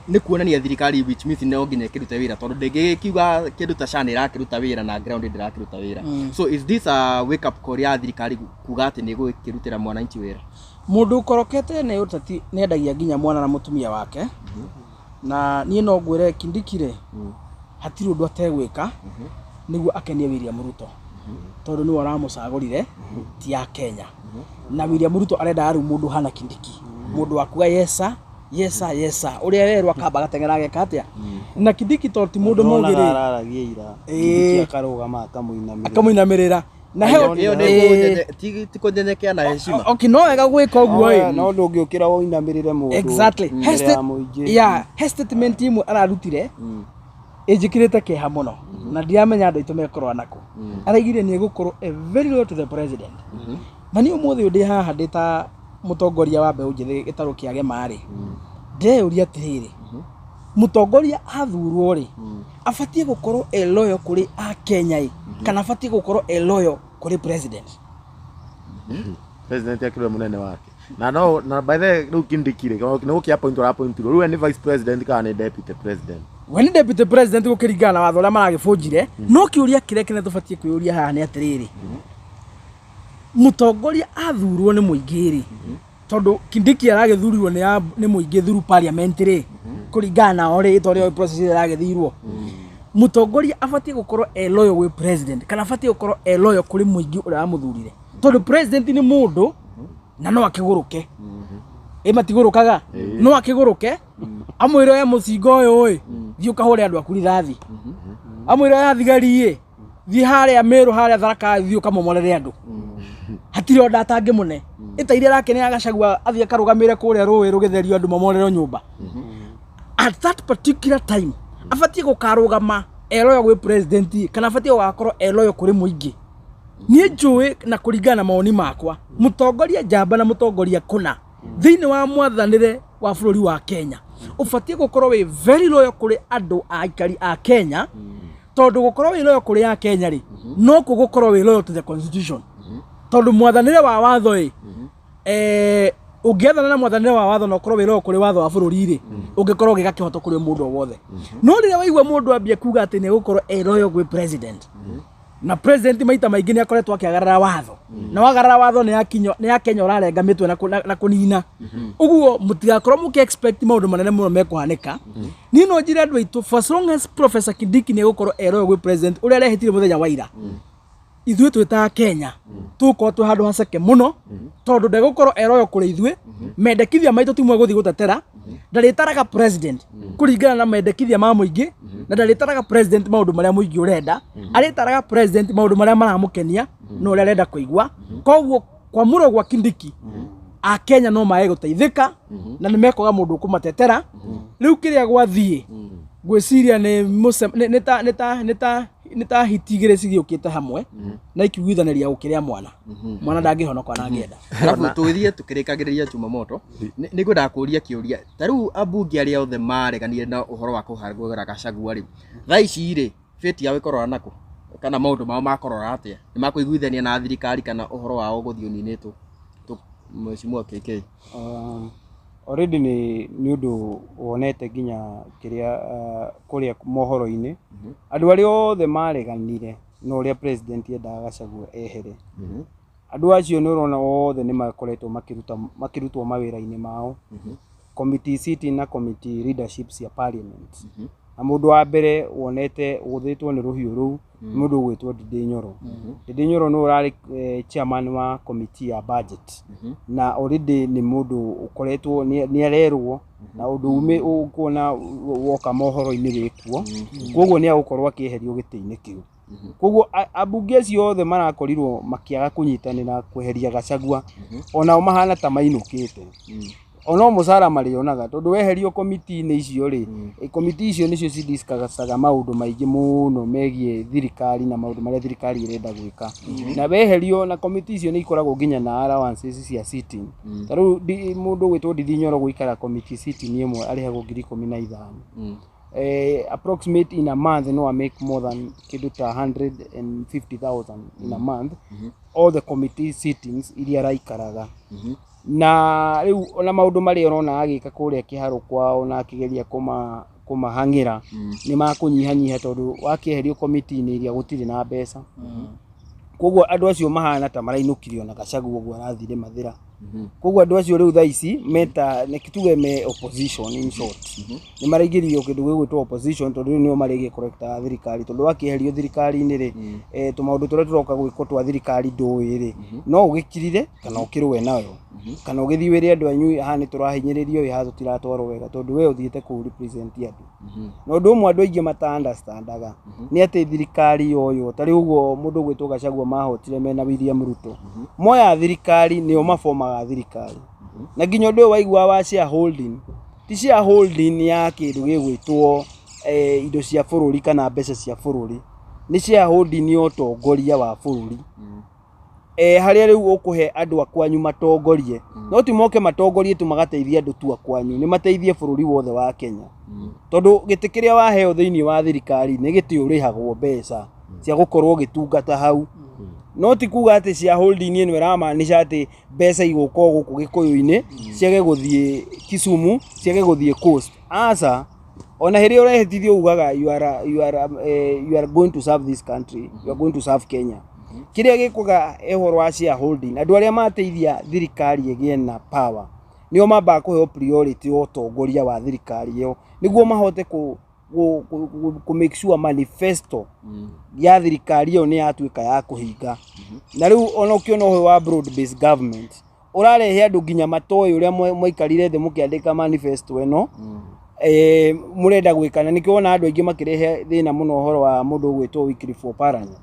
nĩ kuonania thirikari, which means no nginya ĩkĩrute wĩra, tondũ ndĩngĩgĩkiuga kĩndũ ta SHA nĩ ĩrakĩruta wĩra na ground ndĩrakĩruta wĩra. So is this a wake up call ya thirikari kuga atĩ nĩ ĩgũkĩrutĩra mwananchi wĩra? Mũndũ ũkorokete nĩ ũteti nĩ endagia nginya mwana na mũtumia wake. Na niĩ no ngwĩre Kindiki rĩ, hatirĩ ũndũ ategwĩka nĩguo akenie William Ruto, tondũ nĩwe ũramũcagũrire, ti ya Kenya. Na William Ruto arendaga rĩu mũndũ ũhana Kindiki, mũndũ wa kuga yes sir, yes sir, yes sir, ũrĩa werwo akamba agateng'era ageka atĩa. Na Kindiki tondũ ti mũndũ mũũgĩ rĩ, araragia ira. Kindiki akarũgama akamũinamĩrĩra. Akamũinamĩrĩra na he Ĩyo nĩ ti kũnyenyekea na heshima. Okay, no wega gwĩka ũguo ĩ. No ndũngĩũkĩra ũinamĩrĩre mũndũ Exactly. mbere ya mũingĩ. Yeah, he statement imwe ararutire ĩnjĩkĩrĩte kĩeha mũno na ndiramenya andũ aitũ mekũrora nakũ. Araigire nĩ egũkorwo a very loyal to the president. Na niĩ ũmũthĩ ũyũ ndĩ haha ndĩ ta mũtongoria wa mbeũ njĩthĩ gĩtarũ kĩa Gema rĩ, ndĩreyũria atĩrĩrĩ, mũtongoria athurwo rĩ, abatiĩ gũkorwo e loyal kũrĩ akenya ĩ, kana abatiĩ gũkorwo e loyal kũrĩ president? President akĩrĩ mũnene wake na no na by the way, rĩu Kindiki rĩ, nĩ gũkĩ appoint ũraappointirwo rĩu we nĩ vice president kana nĩ deputy president? We nĩ deputy president gũkĩringana na watho ũrĩa maragĩbũnjire. No kĩũria kĩrĩa kĩnene tũbatiĩ kwĩyũria haha nĩ atĩrĩrĩ, mũtongoria athurwo nĩ mũingĩ rĩ, tondũ Kindiki aragĩthurirwo nĩ mũingĩ through parliament rĩ, kũringana nao rĩ, tondũ process ĩrĩa ĩragĩthirwo, mũtongoria abatiĩ gũkorwo e loyal gwĩ president kana abatiĩ gũkorwo e loyal kũrĩ mũingĩ ũrĩa wamũthurire? Tondũ president nĩ mũndũ na no akĩgũrũke ĩ, matigũrũkaga, no akĩgũrũke amwĩre oya mũcinga ũyũ ĩ, thiĩ ũkahũre andũ aku rithathi, amwĩre oya thigari ĩ, thiĩ harĩa Meru, harĩa Tharaka, thiĩ ũkamomorere andũ. Hatirĩ onda atangĩmũne ĩta iria arakenera Gachagua athiĩ akarũgamĩre kũrĩa rũĩ rũgĩtherio andũ mamorerwo nyũmba. At that particular time abatiĩ gũkarũgama e loyal gwĩ president kana abatiĩ gũgakorwo e loyal kũrĩ mũingĩ? Niĩ njũĩ na kũringana na mawoni makwa, mũtongoria njamba na mũtongoria kũna thĩinĩ wa mwathanĩre wa bũrũri wa Kenya ũbatiĩ gũkorwo wĩ very loyal kũrĩ andũ a aikari a Kenya, tondũ gũkorwo wĩ loyal kũrĩ a Kenya rĩ, nokuo gũkorwo wĩ loyal to the constitution, tondũ mwathanĩre wa watho ĩ, ũngĩathana na mwathanĩre wa watho na ũkorwo wĩ loyal kũrĩ watho wa bũrũri rĩ, ũngĩkorwo ũgĩka kĩhoto kũrĩ mũndũ o wothe. No rĩrĩa waigua mũndũ ambia kuga atĩ nĩ egũkorwo e loyal gwĩ president, na president maita maingĩ nĩ akoretwo akĩagarara watho, na wagarara watho nĩ ya Kenya ũrarenga mĩtwe na kũnina ũguo, mũtigakorwo mũkĩ expect maũndũ manene mũno mekũhanĩka. Niĩ no njĩre andũ aitũ, for as long as Professor Kindiki nĩ egũkorwo e loyal gwĩ president ũrĩa arehĩtire mũthenya wa ira, ithuĩ twĩ ta Kenya tũgũkorwo twĩ handũ haceke mũno, tondũ ndegũkorwo e loyal kũrĩ ithuĩ. Mendekithia maitũ ti mwe gũthiĩ gũtetera, ndarĩtaraga president kũringana na mendekithia ma mũingĩ, na ndarĩtaraga president maũndũ marĩa mũingĩ ũrenda, arĩtaraga president maũndũ marĩa maramũkenia na ũrĩa arenda kũigua. Koguo kwamũrwo gwa Kindiki, Akenya no mae gũteithĩka na nĩ mekwaga mũndũ ũkũmatetera. Rĩu kĩrĩa gwathiĩ ngwĩciria nĩ nĩ ta hiti igĩrĩ cigĩũkĩte hamwe na ikiiguithanĩria gũkĩrĩa mwana, mwana ndangĩhonoka na angĩenda. Arabu tũgĩthiĩ tũkĩrĩkagĩrĩria, Jumamoto, nĩ ngwendaga kũria kĩũria. Ta rĩu ambunge arĩa othe mareganire na ũhoro wa kũhagũra Gachagua rĩ, thaa ici rĩ, fate yao ĩkorora nakũ, kana maũndũ mao makorora atĩa? Nĩ makũiguithania na thirikari kana ũhoro wao gũthiĩ ũninĩtwo? Mheshimiwa KK. Already nĩ ũndũ wonete nginya kĩrĩa kũrĩa mohoro-inĩ, andũ arĩa othe mareganire na ũrĩa president endaga Gachagua ehere, andũ acio nĩ ũrona othe nĩ makoretwo makĩrutwo mawĩra-inĩ mao, committee sitting na committee leadership cia parliament. Na mũndũ wa mbere wonete ũgũthĩtwo nĩ rũhiũ rũu nĩ mũndũ ũgwĩtwo Ndindi Nyoro. Ndindi Nyoro nĩwe ũrarĩ chairman wa committee ya budget, na already nĩ mũndũ ũkoretwo nĩ arerwo na ũndũ ũkuona woka mohoro-inĩ wĩkuo, koguo nĩ agũkorwo akĩeherio gĩtĩ-inĩ kĩu. Koguo ambunge acio othe marakorirwo makĩaga kũnyitanĩra kweheria Gachagua, onao mahana ta mainũkĩte, ono mũcara marĩonaga, tondũ weherio komiti-inĩ icio rĩ, komiti icio nĩcio cidiscussaga maũndũ maingĩ mũno megiĩ thirikari na maũndũ marĩa thirikari ĩrenda gwĩka, na weherio na komiti icio nĩ ikoragwo nginya na allowances cia sitting. Ta rĩu mũndũ ũgwĩtwo Ndindi Nyoro gũikara committee sitting ĩmwe arĩhagwo 15,000, approximate in a month no I make more than kĩndũ ta 150,000 in a month, all the committee sittings iria araikaraga. Na rĩu ona maũndũ marĩa ũrona agĩka kũrĩa kĩharo kwao na akĩgeria kũmahang'ĩra nĩ makũnyihanyiha, tondũ wakĩeherio komiti-inĩ iria gũtirĩ na mbeca. Koguo andũ acio mahana ta marainũkirio na Gachagua ũguo arathire Mathĩra. Koguo andũ acio rĩu thaa ici meta nĩ tuge me opposition. In short, nĩ maraingĩrio kĩndũ gĩgwĩtwo opposition, tondũ rĩu nĩo marĩgĩkorektaga thirikari, tondũ wakĩeherio thirikari-inĩ rĩ, tũmaũndũ tũrĩa tũroka gwĩkwo twa thirikari ndũĩ rĩ, no ũgĩkirire kana ũkĩrũe nayo, kana ũgĩthiĩ wĩre andũ anyu haha nĩ tũrahinyĩrĩrio, ĩ haha tũtiratwarwo wega, tondũ we ũthiĩte kũu represent andũ. Na ũndũ ũmwe andũ aingĩ mata understandaga nĩ atĩ thirikari yoywo, ta rĩu ũguo mũndũ ũgwĩtwo Gachagua mahotire mena William Ruto, moya thirikari nĩo mabomaga thirikari. Na nginya ũndũ ũyũ waigua wa shareholding, ti shareholding ya kĩndũ gĩgwĩtwo indo cia bũrũri kana mbeca cia bũrũri, nĩ shareholding ya ũtongoria wa bũrũri, harĩa rĩu ũkũhe andũ a kwanyu matongorie, no ti moke matongorie tu magateithie andũ tu a kwanyu, nĩ mateithie bũrũri wothe wa Kenya, tondũ gĩtĩ kĩrĩa waheo thĩinĩ wa thirikari nĩ gĩtĩ ũrĩhagwo mbeca cia gũkorwo ũgĩtungata hau. No ti kuga atĩ shareholding ĩno ĩramaanisha atĩ mbeca igũka o gũkũ Gĩkũyũ-inĩ ciage gũthiĩ Kisumu, ciage gũthiĩ Coast, aca. Ona hĩrĩa ũrehĩtithio ugaga you are going to serve this country, you are going to serve Kenya. Kĩrĩa gĩkwaga ũhoro wa shareholding, andũ arĩa mateithia thirikari ĩgĩe na power nĩo mambaga kũheo priority ya ũtongoria wa thirikari ĩyo, nĩguo mahote kũ make sure manifesto ya thirikari ĩyo nĩ yatuĩka ya kũhinga. Na rĩu ona ũkĩona ũhoro wa broad based government ũrarehe andũ nginya matoĩ ũrĩa mwaikarire thĩ mũkĩandĩka manifesto ĩno, mũrenda gwĩka. Na nĩkĩo wona andũ aingĩ makĩrehe thĩna mũno ũhoro wa mũndũ ũgwĩtwo Wycliffe Oparanya.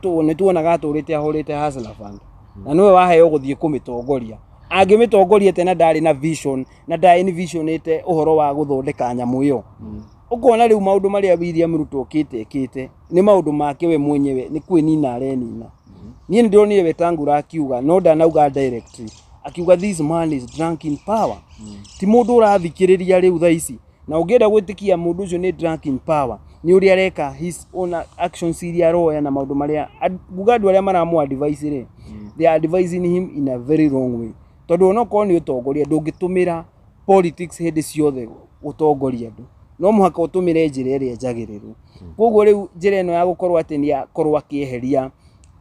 Nĩ tuonaga atũrĩte ahũrĩte Hustler Fund, na nĩwe waheo gũthiĩ kũmĩtongoria. Angĩmĩtongoria atĩa na ndarĩ na vision, na envisionĩte ũhoro wa gũthondeka nyamũ ĩyo? Ũkona rĩu maũndũ marĩa William Ruto okĩte ekĩte nĩ maũndũ make we mwenyewe, nĩ kwĩnina arenina. Niĩ nĩ ndĩronire Wetangula akiuga, no ndanauga directly, akiuga this man is drunk in power. Ti mũndũ ũrathikĩrĩria rĩu thaa ici. Na ũngĩenda gwĩtĩkia mũndũ ũcio nĩ drunk in power, nĩ ũrĩa areka his own actions iria aroya na maũndũ marĩa nguga andũ arĩa maramũ advise rĩ, they are advising him in a very wrong way. Tondũ onokorwo nĩ ũtongoria, ndũngĩtũmĩra politics hĩndĩ ciothe gũtongoria andũ. No mũhaka ũtũmĩre njĩra ĩrĩa njagĩrĩru. Koguo rĩu njĩra ĩno ya gũkorwo atĩ nĩ akorwo akĩeheria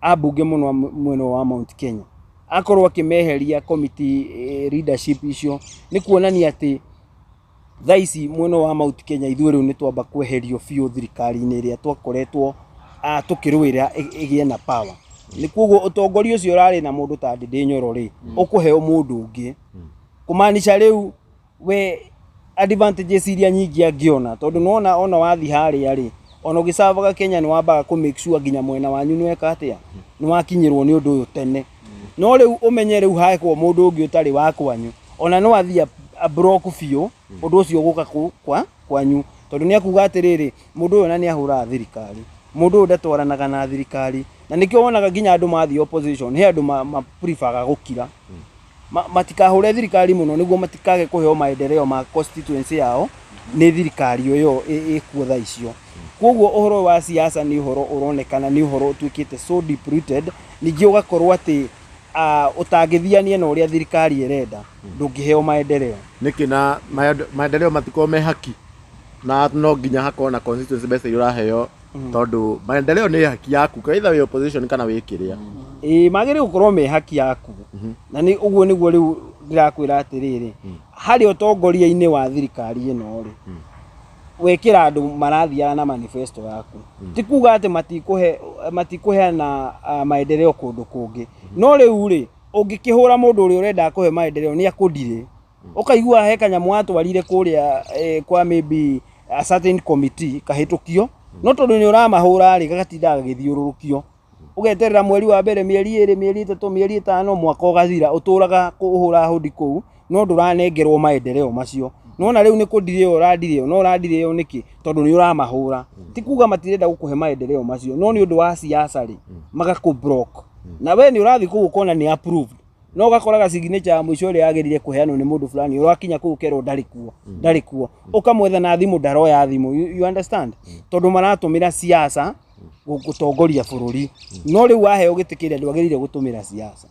ambunge mũno a mwena wa Mount Kenya, akorwo akĩmeheria committee leadership icio, nĩ kuonania atĩ thaa ici mwena wa Mount Kenya ithuĩ rĩu nĩ twamba kweherio biũ thirikari-inĩ ĩrĩa twakoretwo tũkĩrũĩra ĩgĩe na power. Nĩ koguo ũtongoria ũcio ũrarĩ na mũndũ ta Ndindi Nyoro rĩ, ũkũheo mũndũ ũngĩ. Kũmaanisha rĩu we advantages iria nyingĩ angĩona, tondũ nĩwona ona wathiĩ harĩa rĩ, ona ũgĩcavaga Kenya nĩ wambaga kũ make sure nginya mwena wanyu nĩ weka atĩa, nĩ wakinyĩrwo nĩ ũndũ ũyũ tene. No rĩu ũmenye rĩu hekwo mũndũ ũngĩ ũtarĩ wa kwanyu, ona no athiĩ a block biũ ũndũ ũcio gũka kwa kwanyu, tondũ nĩ akuga atĩrĩrĩ, mũndũ ũyũ ona nĩ ahũraga thirikari, mũndũ ũyũ ndatwaranaga na thirikari. Na nĩkĩo wonaga nginya andũ mathiĩ opposition, he andũ ma prefer gũkira, matikahũre thirikari mũno nĩguo matikage kũheo maendeleo ma constituency yao nĩ thirikari ĩyo ĩkuo thaa icio. Koguo ũhoro wa siasa nĩ ũhoro ũronekana nĩ ũhoro ũtuĩkĩte so deep rooted, ningĩ ũgakorwo atĩ ũtangĩthiania na ũrĩa thirikari ĩrenda, ndũngĩheo maendeleo. Nĩkĩ na maendeleo matikorwo me haki, na no nginya hakorwo na constituency mbeca iria ũraheo, tondũ maendeleo nĩ haki yaku either wĩ opposition kana wĩ kĩrĩa? Ĩĩ, magĩrĩire gũkorwo me haki yaku, na nĩ ũguo nĩguo rĩu ndĩrakwĩra atĩrĩrĩ, harĩa ũtongoria-inĩ wa thirikari ĩno rĩ, wekĩra andũ marathiaga na manifesto yaku, ti kuga atĩ matikũheana maendeleo kũndũ kũngĩ. No rĩu rĩ, ũngĩkĩhũra mũndũ ũrĩa ũrenda kũhe maendeleo, nĩ akũndirĩ ũkaigua he kanyamũ watwarire kũrĩa kwa maybe a certain committee kahĩtũkio, no tondũ nĩ ũramahũra rĩ, gagatindaga gagĩthiũrũrũkio, ũgeterera mweri wa mbere, mĩeri 2, mĩeri 3, mĩeri 5, mwaka ũgathira, ũtũraga kũhũra hũndi kũu, no ndũranengerwo maendeleo macio. Nona rĩu nĩ kũndirĩo ũrandirĩo, no ũrandirĩo nĩkĩ? Tondũ nĩ ũramahũra. Ti kuga matirenda gũkũhe maendeleo macio, no nĩ ũndũ wa siasa rĩ, magakũ block. Na we nĩ ũrathiĩ kũu ũkona nĩ approved, no ũgakoraga signature ya mũico ĩrĩa yagĩrĩire kũheanwo nĩ mũndũ fulani, ũrakinya kũu ũkerwo ndarĩ kuo, ndarĩ kuo, ũkamwetha na thimũ, ndaroya thimũ. You understand? Tondũ maratũmĩra siasa gũtongoria bũrũri. No rĩu waheo gĩtĩ kĩrĩa, ndwagĩrĩire gũtũmĩra siasa.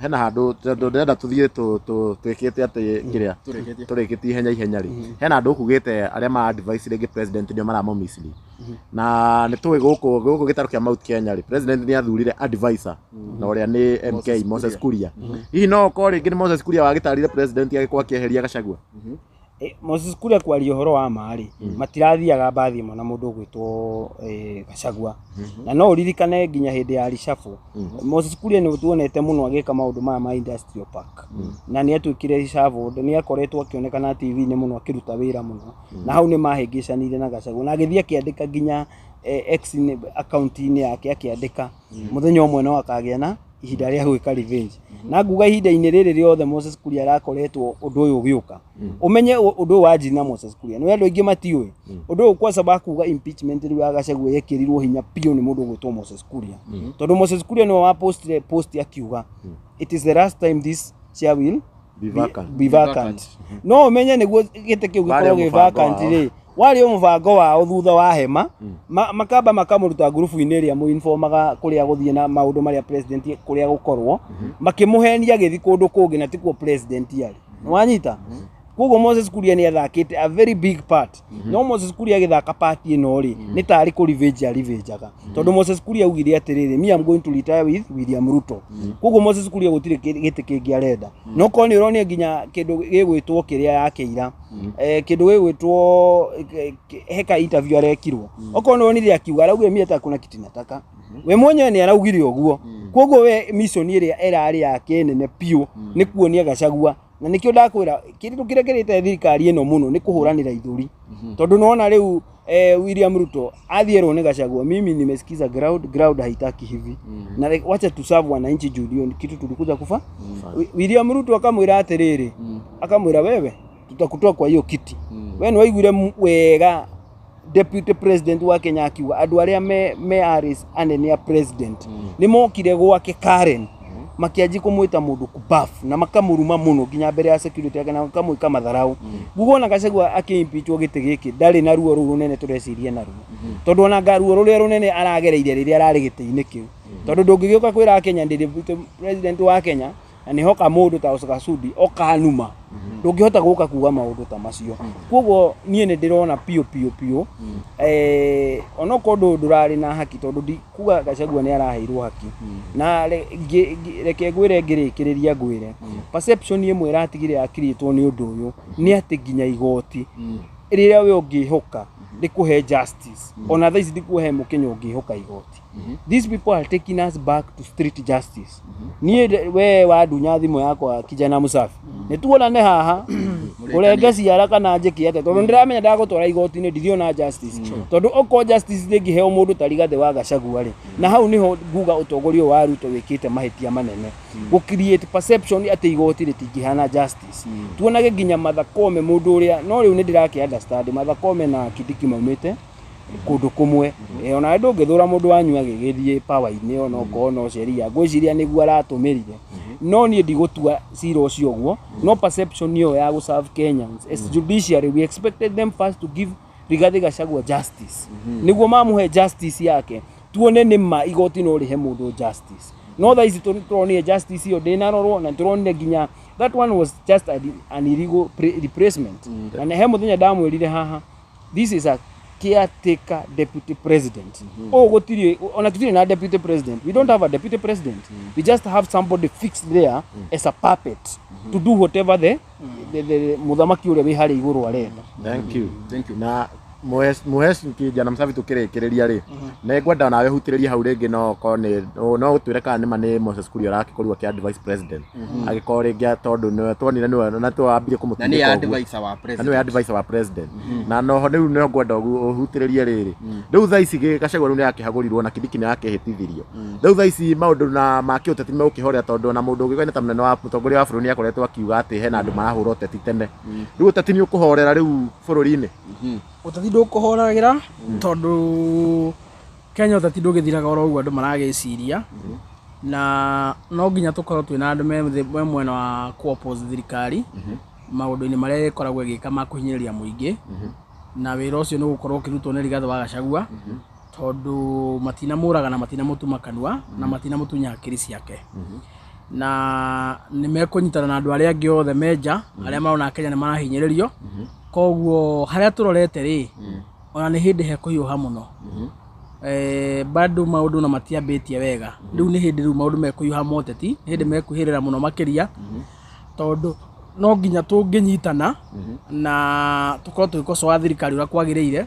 Hena handũ, tondũ ndĩrenda tũthiĩ twĩkĩte atĩ kĩrĩa Tũrĩkĩtie. Tũrĩkĩtie ihenya ihenya rĩ, hena andũ ũkugĩte arĩa ma advice rĩngĩ president nĩo maramũ mislead, na nĩ tũĩ gũkũ gĩtarũ kĩa Mount Kenya rĩ, president nĩ athurire advisor na ũrĩa nĩ MK Moses Kuria. Hihi no ũkorwo rĩngĩ nĩ Moses Kuria wagĩtarire president agĩkorwo akĩeheria Gachagua? Moses Kuria, kwaria ũhoro wa ma rĩ, matirathiaga mbathi ĩmwe na mũndũ ũgwĩtwo Gachagua. Na no ũririkane nginya hĩndĩ ya reshuffle, Moses Kuria nĩ tuonete mũno agĩka maũndũ maya ma industrial park, na nĩ atuĩkire reshuffled, nĩ akoretwo akĩonekana TV-inĩ mũno akĩruta wĩra mũno, na hau nĩ mahĩngĩcanire na Gachagua, na agĩthiĩ akĩandĩka nginya X account-inĩ yake, akĩandĩka mũthenya ũmwe no akagĩa na ihinda rĩa gwĩka revenge. Na nguga ihinda-inĩ rĩrĩ rĩothe Moses Kuria arakoretwo ũndũ ũyũ ũgĩũka, ũmenye ũndũ ũyũ wanjirie na Moses Kuria. Nĩ andũ aingĩ matiũĩ ũndũ ũyũ, kwa sababu kuga impeachment rĩu ya Gachagua yekĩrirwo hinya biũ nĩ mũndũ ũgwĩtwo Moses Kuria, tondũ Moses Kuria nĩwe wapostire post akiuga it is the last time this chair will be vacant. Be vacant. No ũmenye nĩguo gĩtĩ kĩu Warĩ gĩkorwo gĩ mũbango vacant wao. rĩ, warĩ o mũbango wao thutha wa hema. Makamba makamũruta ngurubu-inĩ ĩrĩa mũinformaga kũrĩa gũthiĩ na maũndũ marĩa president kũrĩa gũkorwo, makĩmũhenia agĩthiĩ kũndũ kũngĩ na tikuo president arĩ. Wanyita? Koguo Moses Kuria nĩ athakĩte a very big part. No Moses Kuria agĩthaka part ĩno rĩ, nĩ tarĩ kũ revenge arivenjaga, tondũ Moses Kuria augire atĩrĩrĩ, "Me, I'm going to retire with William Ruto." Koguo Moses Kuria gũtirĩ gĩtĩ kĩngĩ arenda. No korwo nĩ ũronire nginya kĩndũ gĩgwĩtwo kĩrĩa yakĩira, kĩndũ gĩgwĩtwo heka interview arekirwo, okorwo nĩ wonire akiuga, araugire, "Mimi hata kuna kiti nataka." We mwenyewe nĩ araugire ũguo. Koguo we mission ĩrĩa ĩrarĩ yake nene biũ nĩ kuonia Gachagua, na nĩkĩo ndakwĩra kĩndũ kĩrĩa kĩrĩte thirikari ĩno mũno nĩ kũhũranĩra ithũri, tondũ nĩwona rĩu William Ruto athiĩrwo nĩ Gachagua, "Mimi nimesikiza ground, ground haitaki hivi na wacha tuserve wananchi juu ndio kitu tulikuja kufa." William Ruto akamwĩra atĩrĩrĩ, akamwĩra, "Wewe tutakutoa kwa hiyo kiti." We nĩ waiguire wega. Deputy president wa Kenya akiuga andũ arĩa me aris anene a president nĩ mokire gwake Karen, makianji kumwita mundu kubaf na makamuruma muno nginya mbere ya security yake na makamwika matharau. Nguga ona Gachagua akĩimpeachwo gĩtĩ gĩkĩ ndarĩ na ruo rũu rũnene tũreciria naruo, tondũ ona nga ruo rũrĩa rũnene aragereire rĩrĩa ararĩ gĩtĩ-inĩ kĩu, tondũ ndũngĩgĩũka kwĩra Kenya ndĩ deputy president wa Kenya na nĩhoka mũndũ ta Oscar Sudi okanuma, ndũngĩhota gũka kuga maũndũ ta macio. Koguo niĩ nĩ ndĩrona piũ piũ piũ onokorwo ũndũ ndũrarĩ na haki, tondũ ndikuga Gachagua nĩ araheirwo haki. Na reke ngwĩre, ngĩrĩkĩrĩria ngwĩre perception ĩmwe ĩratigire yakirĩtwo nĩ ũndũ ũyũ nĩ atĩ nginya igoti rĩrĩa we ũngĩhoka rĩkũhe justice, ona thaa ici ndikuhe mũkenya ũngĩhoka igoti. These people are taking us back to street justice. Niĩ we wandunya thimũ yakwa, kijana Musafi, nĩ tuonane haha ũrenge ciara kana njĩke atĩa, tondũ ndĩramenya ndagũtwara igoti-inĩ ndiriona justice, tondũ okorwo justice ndĩngĩheo mũndũ ta Rigathĩ wa Gachagua rĩ, na hau nĩho nguga ũtongoria ũyũ wa Ruto wĩkĩte mahĩtia manene gũ create perception atĩ igoti rĩtingĩhana justice. Tuonage nginya Martha Koome, mũndũ ũrĩa no rĩu nĩ ndĩrakĩ understand Martha Koome na Kindiki maumĩte kũndũ kũmwe. Ona ndũngĩthũra mũndũ wanyu agĩgĩthiĩ power-inĩ, ona okorwo no sheria ngwĩciria nĩguo aratũmĩrire, no niĩ ndigũtua cira ũcio ũguo. No perception ĩyo ya gũ serve Kenyans as judiciary, we expected them first to give Rigathi Gachagua justice nĩguo mamũhe justice yake, tuone nĩ ma igoti no rĩhe mũndũ justice. No thaa ici tũronire justice ĩyo ndĩnarorwo, na tũronire nginya that one was just an illegal replacement. Na he mũthenya ndamwĩrire haha, this is a caretaker deputy president. Oh, gũtirĩ ona tũtirĩ na deputy president. We don't have a deputy president. We just have somebody fixed there as a puppet to do whatever the mũthamaki ũrĩa wĩ harĩa igũrũ arenda. Thank you. Thank you. Na Mũheci Kijana Msafi, tukĩrĩkĩrĩria rĩ, nĩ ngwenda nawe hutĩrĩrie hau rĩngĩ, no okorwo nĩ no ũtwĩre kana nĩma nĩ Moses Kuria ũrakĩkorirwo akĩ advice president, agĩkorwo rĩngĩ tondũ nĩwe tuonire nĩwe na twambire Na nĩ kũmũtindĩka ũguo. Advisor wa Na president. nĩwe advisor wa president, na noho rĩu nĩho ngwenda ũhutĩrĩrie rĩrĩ. Rĩu thaa ici Gachagua rĩu nĩakĩhagũrirwo na Kindiki nĩakĩhĩtithirio. Rĩu thaa ici maũndũ na ma kĩũteti megũkĩhorera, tondũ ona mũndũ ũngĩkaine ta mũnene wa mũtongoria wa bũrũri nĩakoretwo akiuga atĩ hena andũ marahũra ũteti tene. Rĩu ũteti nĩ ũkũhorera rĩu bũrũri-inĩ? Ũteti ndũkũhoragĩra, tondũ Kenya ũteti ndũgĩthiraga oro ũguo andũ maragĩciria, na no nginya tũkorwo twĩna andũ me mwena wa kũ oppose thirikari maũndũ-inĩ marĩa ĩkoragwo ĩgĩka ma kũhinyĩrĩria mũingĩ, na wĩra ũcio nĩ ũgũkorwo ũkĩrutwo nĩ Rigathĩ wa Gachagua, tondũ matinamũraga na matinamũtuma kanua na matinamũtunya hakiri ciake, na nĩ mekũnyitana na andũ arĩa angĩ othe menja arĩa marona Kenya nĩ marahinyĩrĩrio. Koguo harĩa tũrorete rĩ, ona nĩ hĩndĩ hekũhiũha mũno. Bado maũndũ na matiambĩtie wega. Rĩu nĩ hĩndĩ rĩu maũndũ mekũhiũha moteti, nĩ hĩndĩ mekuhĩrĩra mũno makĩria, tondũ no nginya tũngĩnyitana na tũkorwo tũgĩkocoa thirikari ũrĩa kwagĩrĩire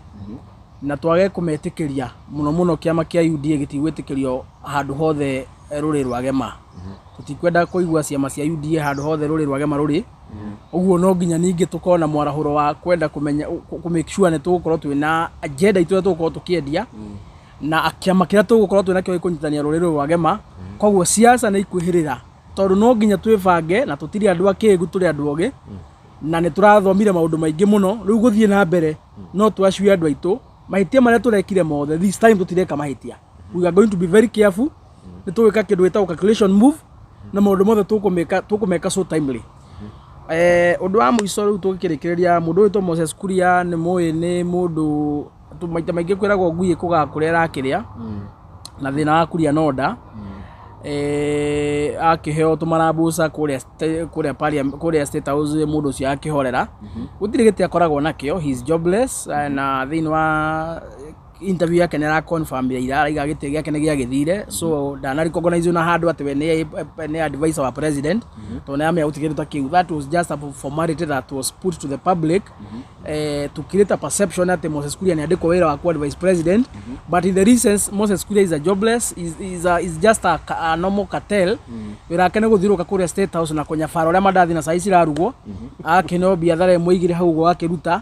na twage kũmetĩkĩria mũno mũno. Kĩama kĩa UDA gĩtigwĩtĩkĩrio handũ hothe rũrĩ rwa Gema. Tũtikwenda kũigua ciama cia UDA handũ hothe rũrĩ rwa Gema rũrĩ ũguo. No nginya ningĩ tũkorwo na mwarahũro wa kwenda kũmenya kũ make sure nĩ tũgũkorwo twĩna agenda itũ ĩrĩa tũgũkorwo tũkĩendia na kĩama kĩrĩa tũgũkorwo twĩna kĩo gĩkũnyitithania rũrĩrĩ rũrũ rwa Gema. Koguo siasa nĩ ikuhĩrĩra, tondũ no nginya twĩbange, na tũtirĩ andũ akĩgu, tũrĩ andũ ogĩ na nĩ tũrathomire maũndũ maingĩ mũno. Rĩu gũthiĩ na mbere no twacue andũ aitũ mahĩtia marĩa tũrekire mothe. This time tũtireka mahĩtia. We are going to be very careful. Nĩ tũgwĩka kĩndũ gĩtagwo calculation move, na maũndũ mothe tũkũmeka so timely. Ũndũ wa mũico rĩu tũgĩkĩrĩkĩrĩria, mũndũ ũyũ Moses Kuria nĩ mũĩ nĩ mũndũ maita maingĩ kwĩragwo ngui ĩkũgaga kũrĩa ĩrakĩrĩa, na thĩna wa Kuria no nda. Akĩheo tũmarambuca kũrĩa State House, mũndũ ũcio akĩhorera gũtirĩ gĩtĩ akoragwo nakĩo. He is jobless. Na thĩinĩ wa interview yake nĩ ara confirm ira, araiga gĩtĩ gĩake nĩ gĩagĩthire, so ndana recognize na handũ atĩ we nĩ advisor wa president, tondũ nĩ amenya gũtirĩ kĩndũ ta kĩu. That was just a formality that was put to the public to create a perception atĩ Moses Kuria nĩ andĩkwo wĩra wa ku advise president. But in the real sense, Moses Kuria is a jobless, is just a normal cartel. Wĩra wake nĩ gũthiũrũrũka kũrĩa State House na kũnyabara ũrĩa mandathi na cai cirarugwo. Akĩneo biathara ĩmwe igĩrĩ hau ũguo akĩruta,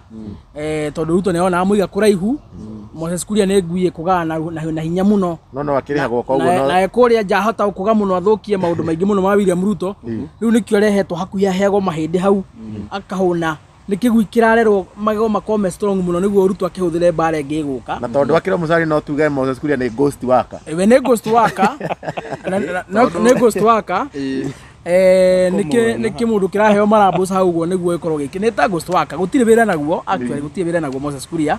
tondũ Ruto nĩ onaga mũiga kũraihu. Moses Kuria nĩ ngui ĩkũgaga na hinya mũno. No akĩrĩhagwo koguo na no na kũrĩa nja ahota gũkũga mũno athũkie maũndũ maingĩ mũno ma William Ruto. Rĩu nĩkĩo arehetwo hakuhĩ aheagwo mahĩndĩ hau akahũna. Nĩ kĩgui kĩrarerwo magego makorwo me strong mũno nĩguo Ruto akĩhũthĩre mbara ĩngĩ ĩgũka. Na tondũ akĩrwo mũcari no tuge Moses Kuria nĩ ghost worker. We nĩ ghost worker. Nĩ ghost worker. Nĩ kĩmũndũ kĩraheo marambũca hau ũguo nĩguo ĩkorwo gĩkĩ nĩ ta ghost worker, gũtirĩ wĩra naguo actually, gũtirĩ wĩra naguo Moses Kuria.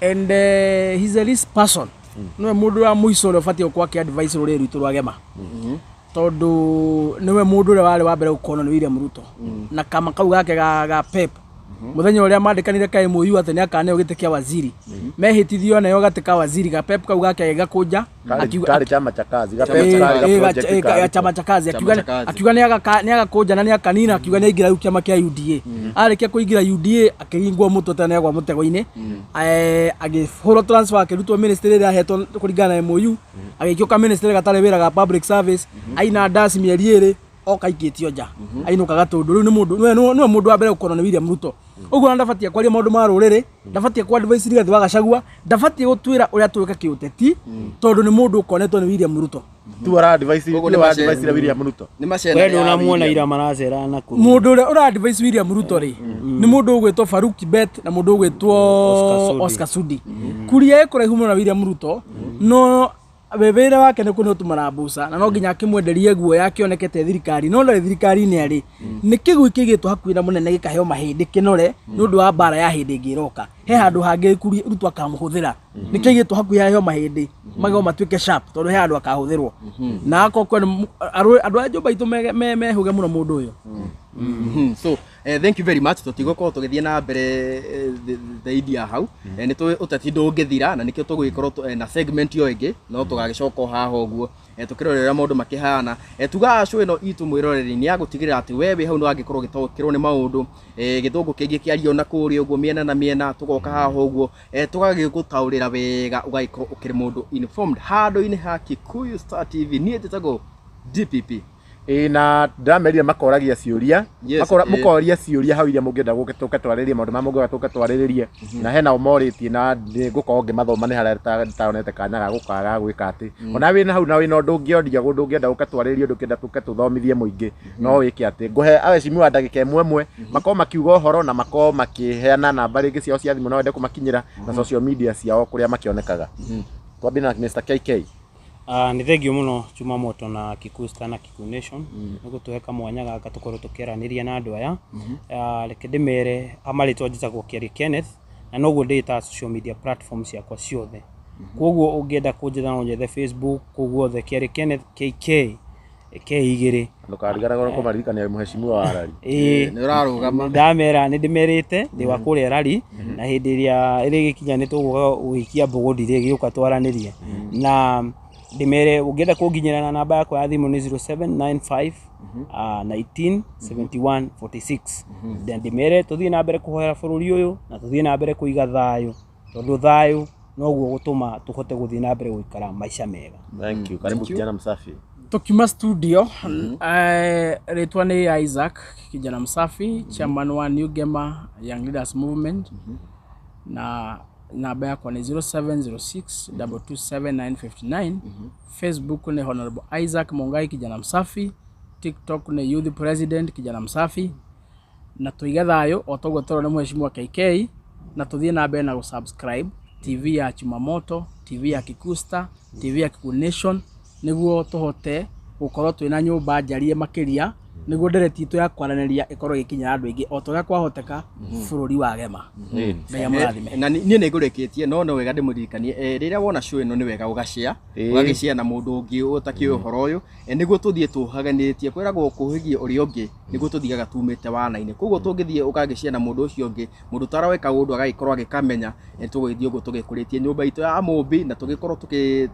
And he's a least person, nĩwe mũndũ wa mũico ũrĩa ũbatiĩ gũkorwo akĩ advice rũrĩrĩ rwitũ rwa Gema, tondũ nĩwe mũndũ ũrĩa warĩ wa mbere gũkonwo nĩ William Ruto na kama kau gake ga pep mũthenya ũrĩa mandĩkanire ka MOU atĩ nĩ akaneo gĩtĩ kĩa waziri, mehĩtithio neo gatĩ ka waziri ga pep kau gake agĩgakũnja. Karĩ chama cha kazi ga pep, karĩ ga project ka chama cha kazi. Chama akiuga cha kazi. Akiuga nĩ agakũnja na nĩ akanina, akiuga nĩ aingĩra rĩu kĩama kĩa UDA. Arĩkia kũingĩra UDA akĩringwo mũtwe tene agwa mũtego-inĩ. Agĩhũrwo transfer, akĩrutwo ministry ĩrĩa ahetwo kũringana na MOU, agĩikio ka ministry gatarĩ wĩra ga public service, aina ndaci mĩeri 2 oka aikĩtio nja, ainũka Gatũndũ. Rĩu nĩ mũndũ nĩwe mũndũ wa mbere gũkorwo nĩ William Ruto ũguo, ona ndabatie kwaria maũndũ ma rũrĩrĩ, ndabatie kwa advice Rigathĩ wa Gachagua, ndabatie gũtwĩra ũrĩa twĩka kĩũteti, tondũ nĩ mũndũ ũkonetwo nĩ William Ruto. Tu ara advice Koguo tu nĩ ara advice William Ruto. Nĩ macena We ya ndũnamuona William. ira maracera na kũu. Mũndũ ũrĩa ũra advice William Ruto rĩ, nĩ mũndũ ũgwĩtwo Farouk Kibet na mũndũ ũgwĩtwo Oscar Sudi. Oscar Sudi. Kuria ĩ kũraihu mũno na William Ruto, no we wĩra wake nĩ kũneo tũmarambuca na no nginya akĩmwenderie guoya akĩonekete thirikari, no ndarĩ thirikari-inĩ arĩ. Nĩ kĩgui kĩigĩtwo hakuhĩ na mũnene gĩkaheo mahĩndĩ kĩnore nĩ ũndũ wa mbara ya hĩndĩ ĩngĩ ĩroka. He handũ hangĩ Kuria Ruto akamũhũthĩra, nĩ kĩigĩtwo hakuhĩ aheo mahĩndĩ magego matuĩke sharp, tondũ he handũ akahũthĩrwo na akorwo kwena andũ a nyũmba itũ mehũge mũno mũndũ ũyũ. So thank you very much. Tũtigũkorwo tũgĩthiĩ na mbere thaidi ya hau. Nĩ tũĩ ũteti ndũngĩthira na nĩkĩo tũgũgĩkorwo na segment ĩyo ĩngĩ, no tũgagĩcoka o haha ũguo tũkĩrorera maũndũ makĩhana. Tugaga show ĩno itũ mwĩroreri nĩ ya gũtigĩrĩra atĩ we wĩ hau nĩ wangĩkorwo ũgĩtaũkĩrwo nĩ maũndũ, gĩthũngũ kĩingĩ kĩario na kũrĩa ũguo mĩena na mĩena, tũgoka haha ũguo tũgagĩgũtaũrĩra wega, ũgagĩkorwo ũkĩrĩ mũndũ informed handũ-inĩ ha Kikuyu Star TV. Niĩ njĩtagwo DPP. Ĩ na ndĩramerire makoragia ciũria. Yes. Mũkoria ciũria hau iria mũngĩenda gũke tũke twarĩrĩrie maũndũ marĩa mũngĩenda tũke twarĩrĩrie, na hena o morĩtie na nĩngũkorwo ngĩmathoma nĩ harĩa itaronete kanya ga gũkaga ga gwĩka atĩ ona wĩna hau na wĩna ũndũ ũngĩoria, ũndũ ũngĩenda gũke twarĩrĩrie, ũndũ ũngĩenda tũke tũthomithie mũingĩ, no wĩke atĩ ngũhe aheshimiwa ndagĩka ĩmwe ĩmwe makorwo makiuga ũhoro na makorwo makĩheana namba rĩngĩ ciao cia thimũ no wende kũmakinyĩra na social media ciao kũrĩa makĩonekaga. Twambie na Mr. KK. Nĩ thengio mũno Chuma Moto na Kikuyu Star na Kikuyu Nation nĩ gũtũhe kamwanya gaka tũkorwo tũkĩaranĩria na andũ aya. Reke ndĩmere amarĩtwa, njĩtagwo Kĩarie Kenneth na noguo ndĩtaga social media platform ciakwa ciothe, koguo ũngĩenda kũnjetha no ũnjethe Facebook kũu guothe Kĩarie Kenneth KK K igĩrĩ. Ndũkariganĩrwo kũmaririkania mũheshimiwa wa Arari. Ĩĩ. Nĩ ũrarũgama. Ndamera nĩ ndĩmerĩte ndĩ wa kũrĩa rari na hĩndĩ ĩrĩa ĩrĩgĩkinya nĩ tũgũka gũgĩikia mbũgũ ndirĩgĩũka twaranĩrie na ndĩmere. Ũngĩenda kũnginyĩra na namba yakwa ya thimũ nĩ 0795 19 71 46. Na ndĩmere tũthiĩ na mbere kũhoera bũrũri ũyũ na tũthiĩ na mbere kũiga thayũ, tondũ thayũ noguo gũtũma tũhote gũthiĩ na mbere gũikara maica mega. Thank you. Karibu kijana msafi. Tukiuma studio, rĩtwa nĩ Isaac kijana msafi, chairman wa New Gema Young Leaders Movement, na namba yakwa nĩ 0706 227 959. Facebook nĩ Honorable Isaac Mungai kijana msafi, TikTok nĩ Youth President kijana msafi. Na tũige thayũ o toguo tũrona mheshimiwa KK, na tũthiĩ na mbere na gũsubscribe TV ya Chumamoto, TV ya Kikusta, TV ya Kikuyu Nation, nĩguo tũhote gũkorwo twĩna nyũmba njarie makĩria, nĩguo ndereti itũ ya kwaranĩria ĩkorwo ĩgĩkinyĩra andũ aingĩ o ta ũrĩa kwahoteka bũrũri wa Gema. Ngai amũrathime. Na niĩ nĩ ngũrĩkĩtie, no no wega ndĩmũririkanie, rĩrĩa wona show ĩno nĩ wega ũgashare, ũgagĩshare na mũndũ ũngĩ ũtakĩũĩ ũhoro ũyũ, nĩguo tũthiĩ tũhaganĩtie. Kwĩragwo kũhĩgie ũrĩa ũngĩ nĩguo tũthiaga tumĩte wana-inĩ, koguo tũngĩthiĩ ũgagĩshare na mũndũ ũcio ũngĩ, mũndũ ũtaroĩ kaũndũ agagĩkorwo agĩkamenya, tũgũgĩthiĩ ũguo tũgĩkũrĩtie nyũmba itũ ya mũmbi na tũgĩkorwo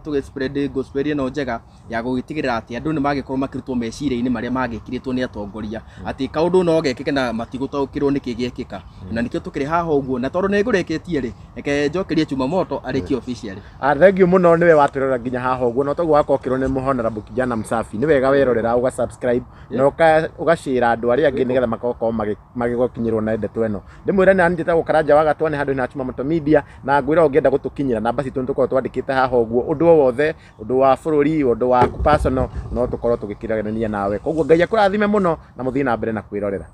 tũgĩ spread gospel ĩno njega ya gũgĩtigĩrĩra atĩ andũ nĩ magĩkorwo makĩrutwo meciria-inĩ marĩa magĩkĩrĩtwo nĩ atongoria atĩ kaũndũ no gekĩke na matigũtaũkĩrwo nĩkĩ gĩekĩka, na nĩkĩo tũkĩrĩ haha ũguo. Na tondũ nĩ ngũrĩkĩtie rĩ, reke njokerie Chuma Moto arĩkie officially. Ah, thank you mũno nĩwe watwĩrora nginya haha ũguo, na toguo wakorwo ũkĩrwo nĩ honorable kijana msafi. Nĩ wega werorera ũga subscribe na ũgacĩra andũ arĩa angĩ nĩgetha makorwo magĩgũkinyĩrwo na ndeto ĩno. Ndĩmwĩre na njĩtagwo Karanja wa Gatwa, nĩ handũ na Chuma Moto Media, na ngwĩra ũngĩenda gũtũkinyĩra namba citũ nĩ tũkorwo twandĩkĩte haha ũguo. Ũndũ o wothe, ũndũ wa bũrũri, ũndũ waku personal, no tũkorwo tũgĩkĩranĩria nawe. Koguo Ngai akũrathime mũno na mũthiĩ na mbere na kwĩrorera.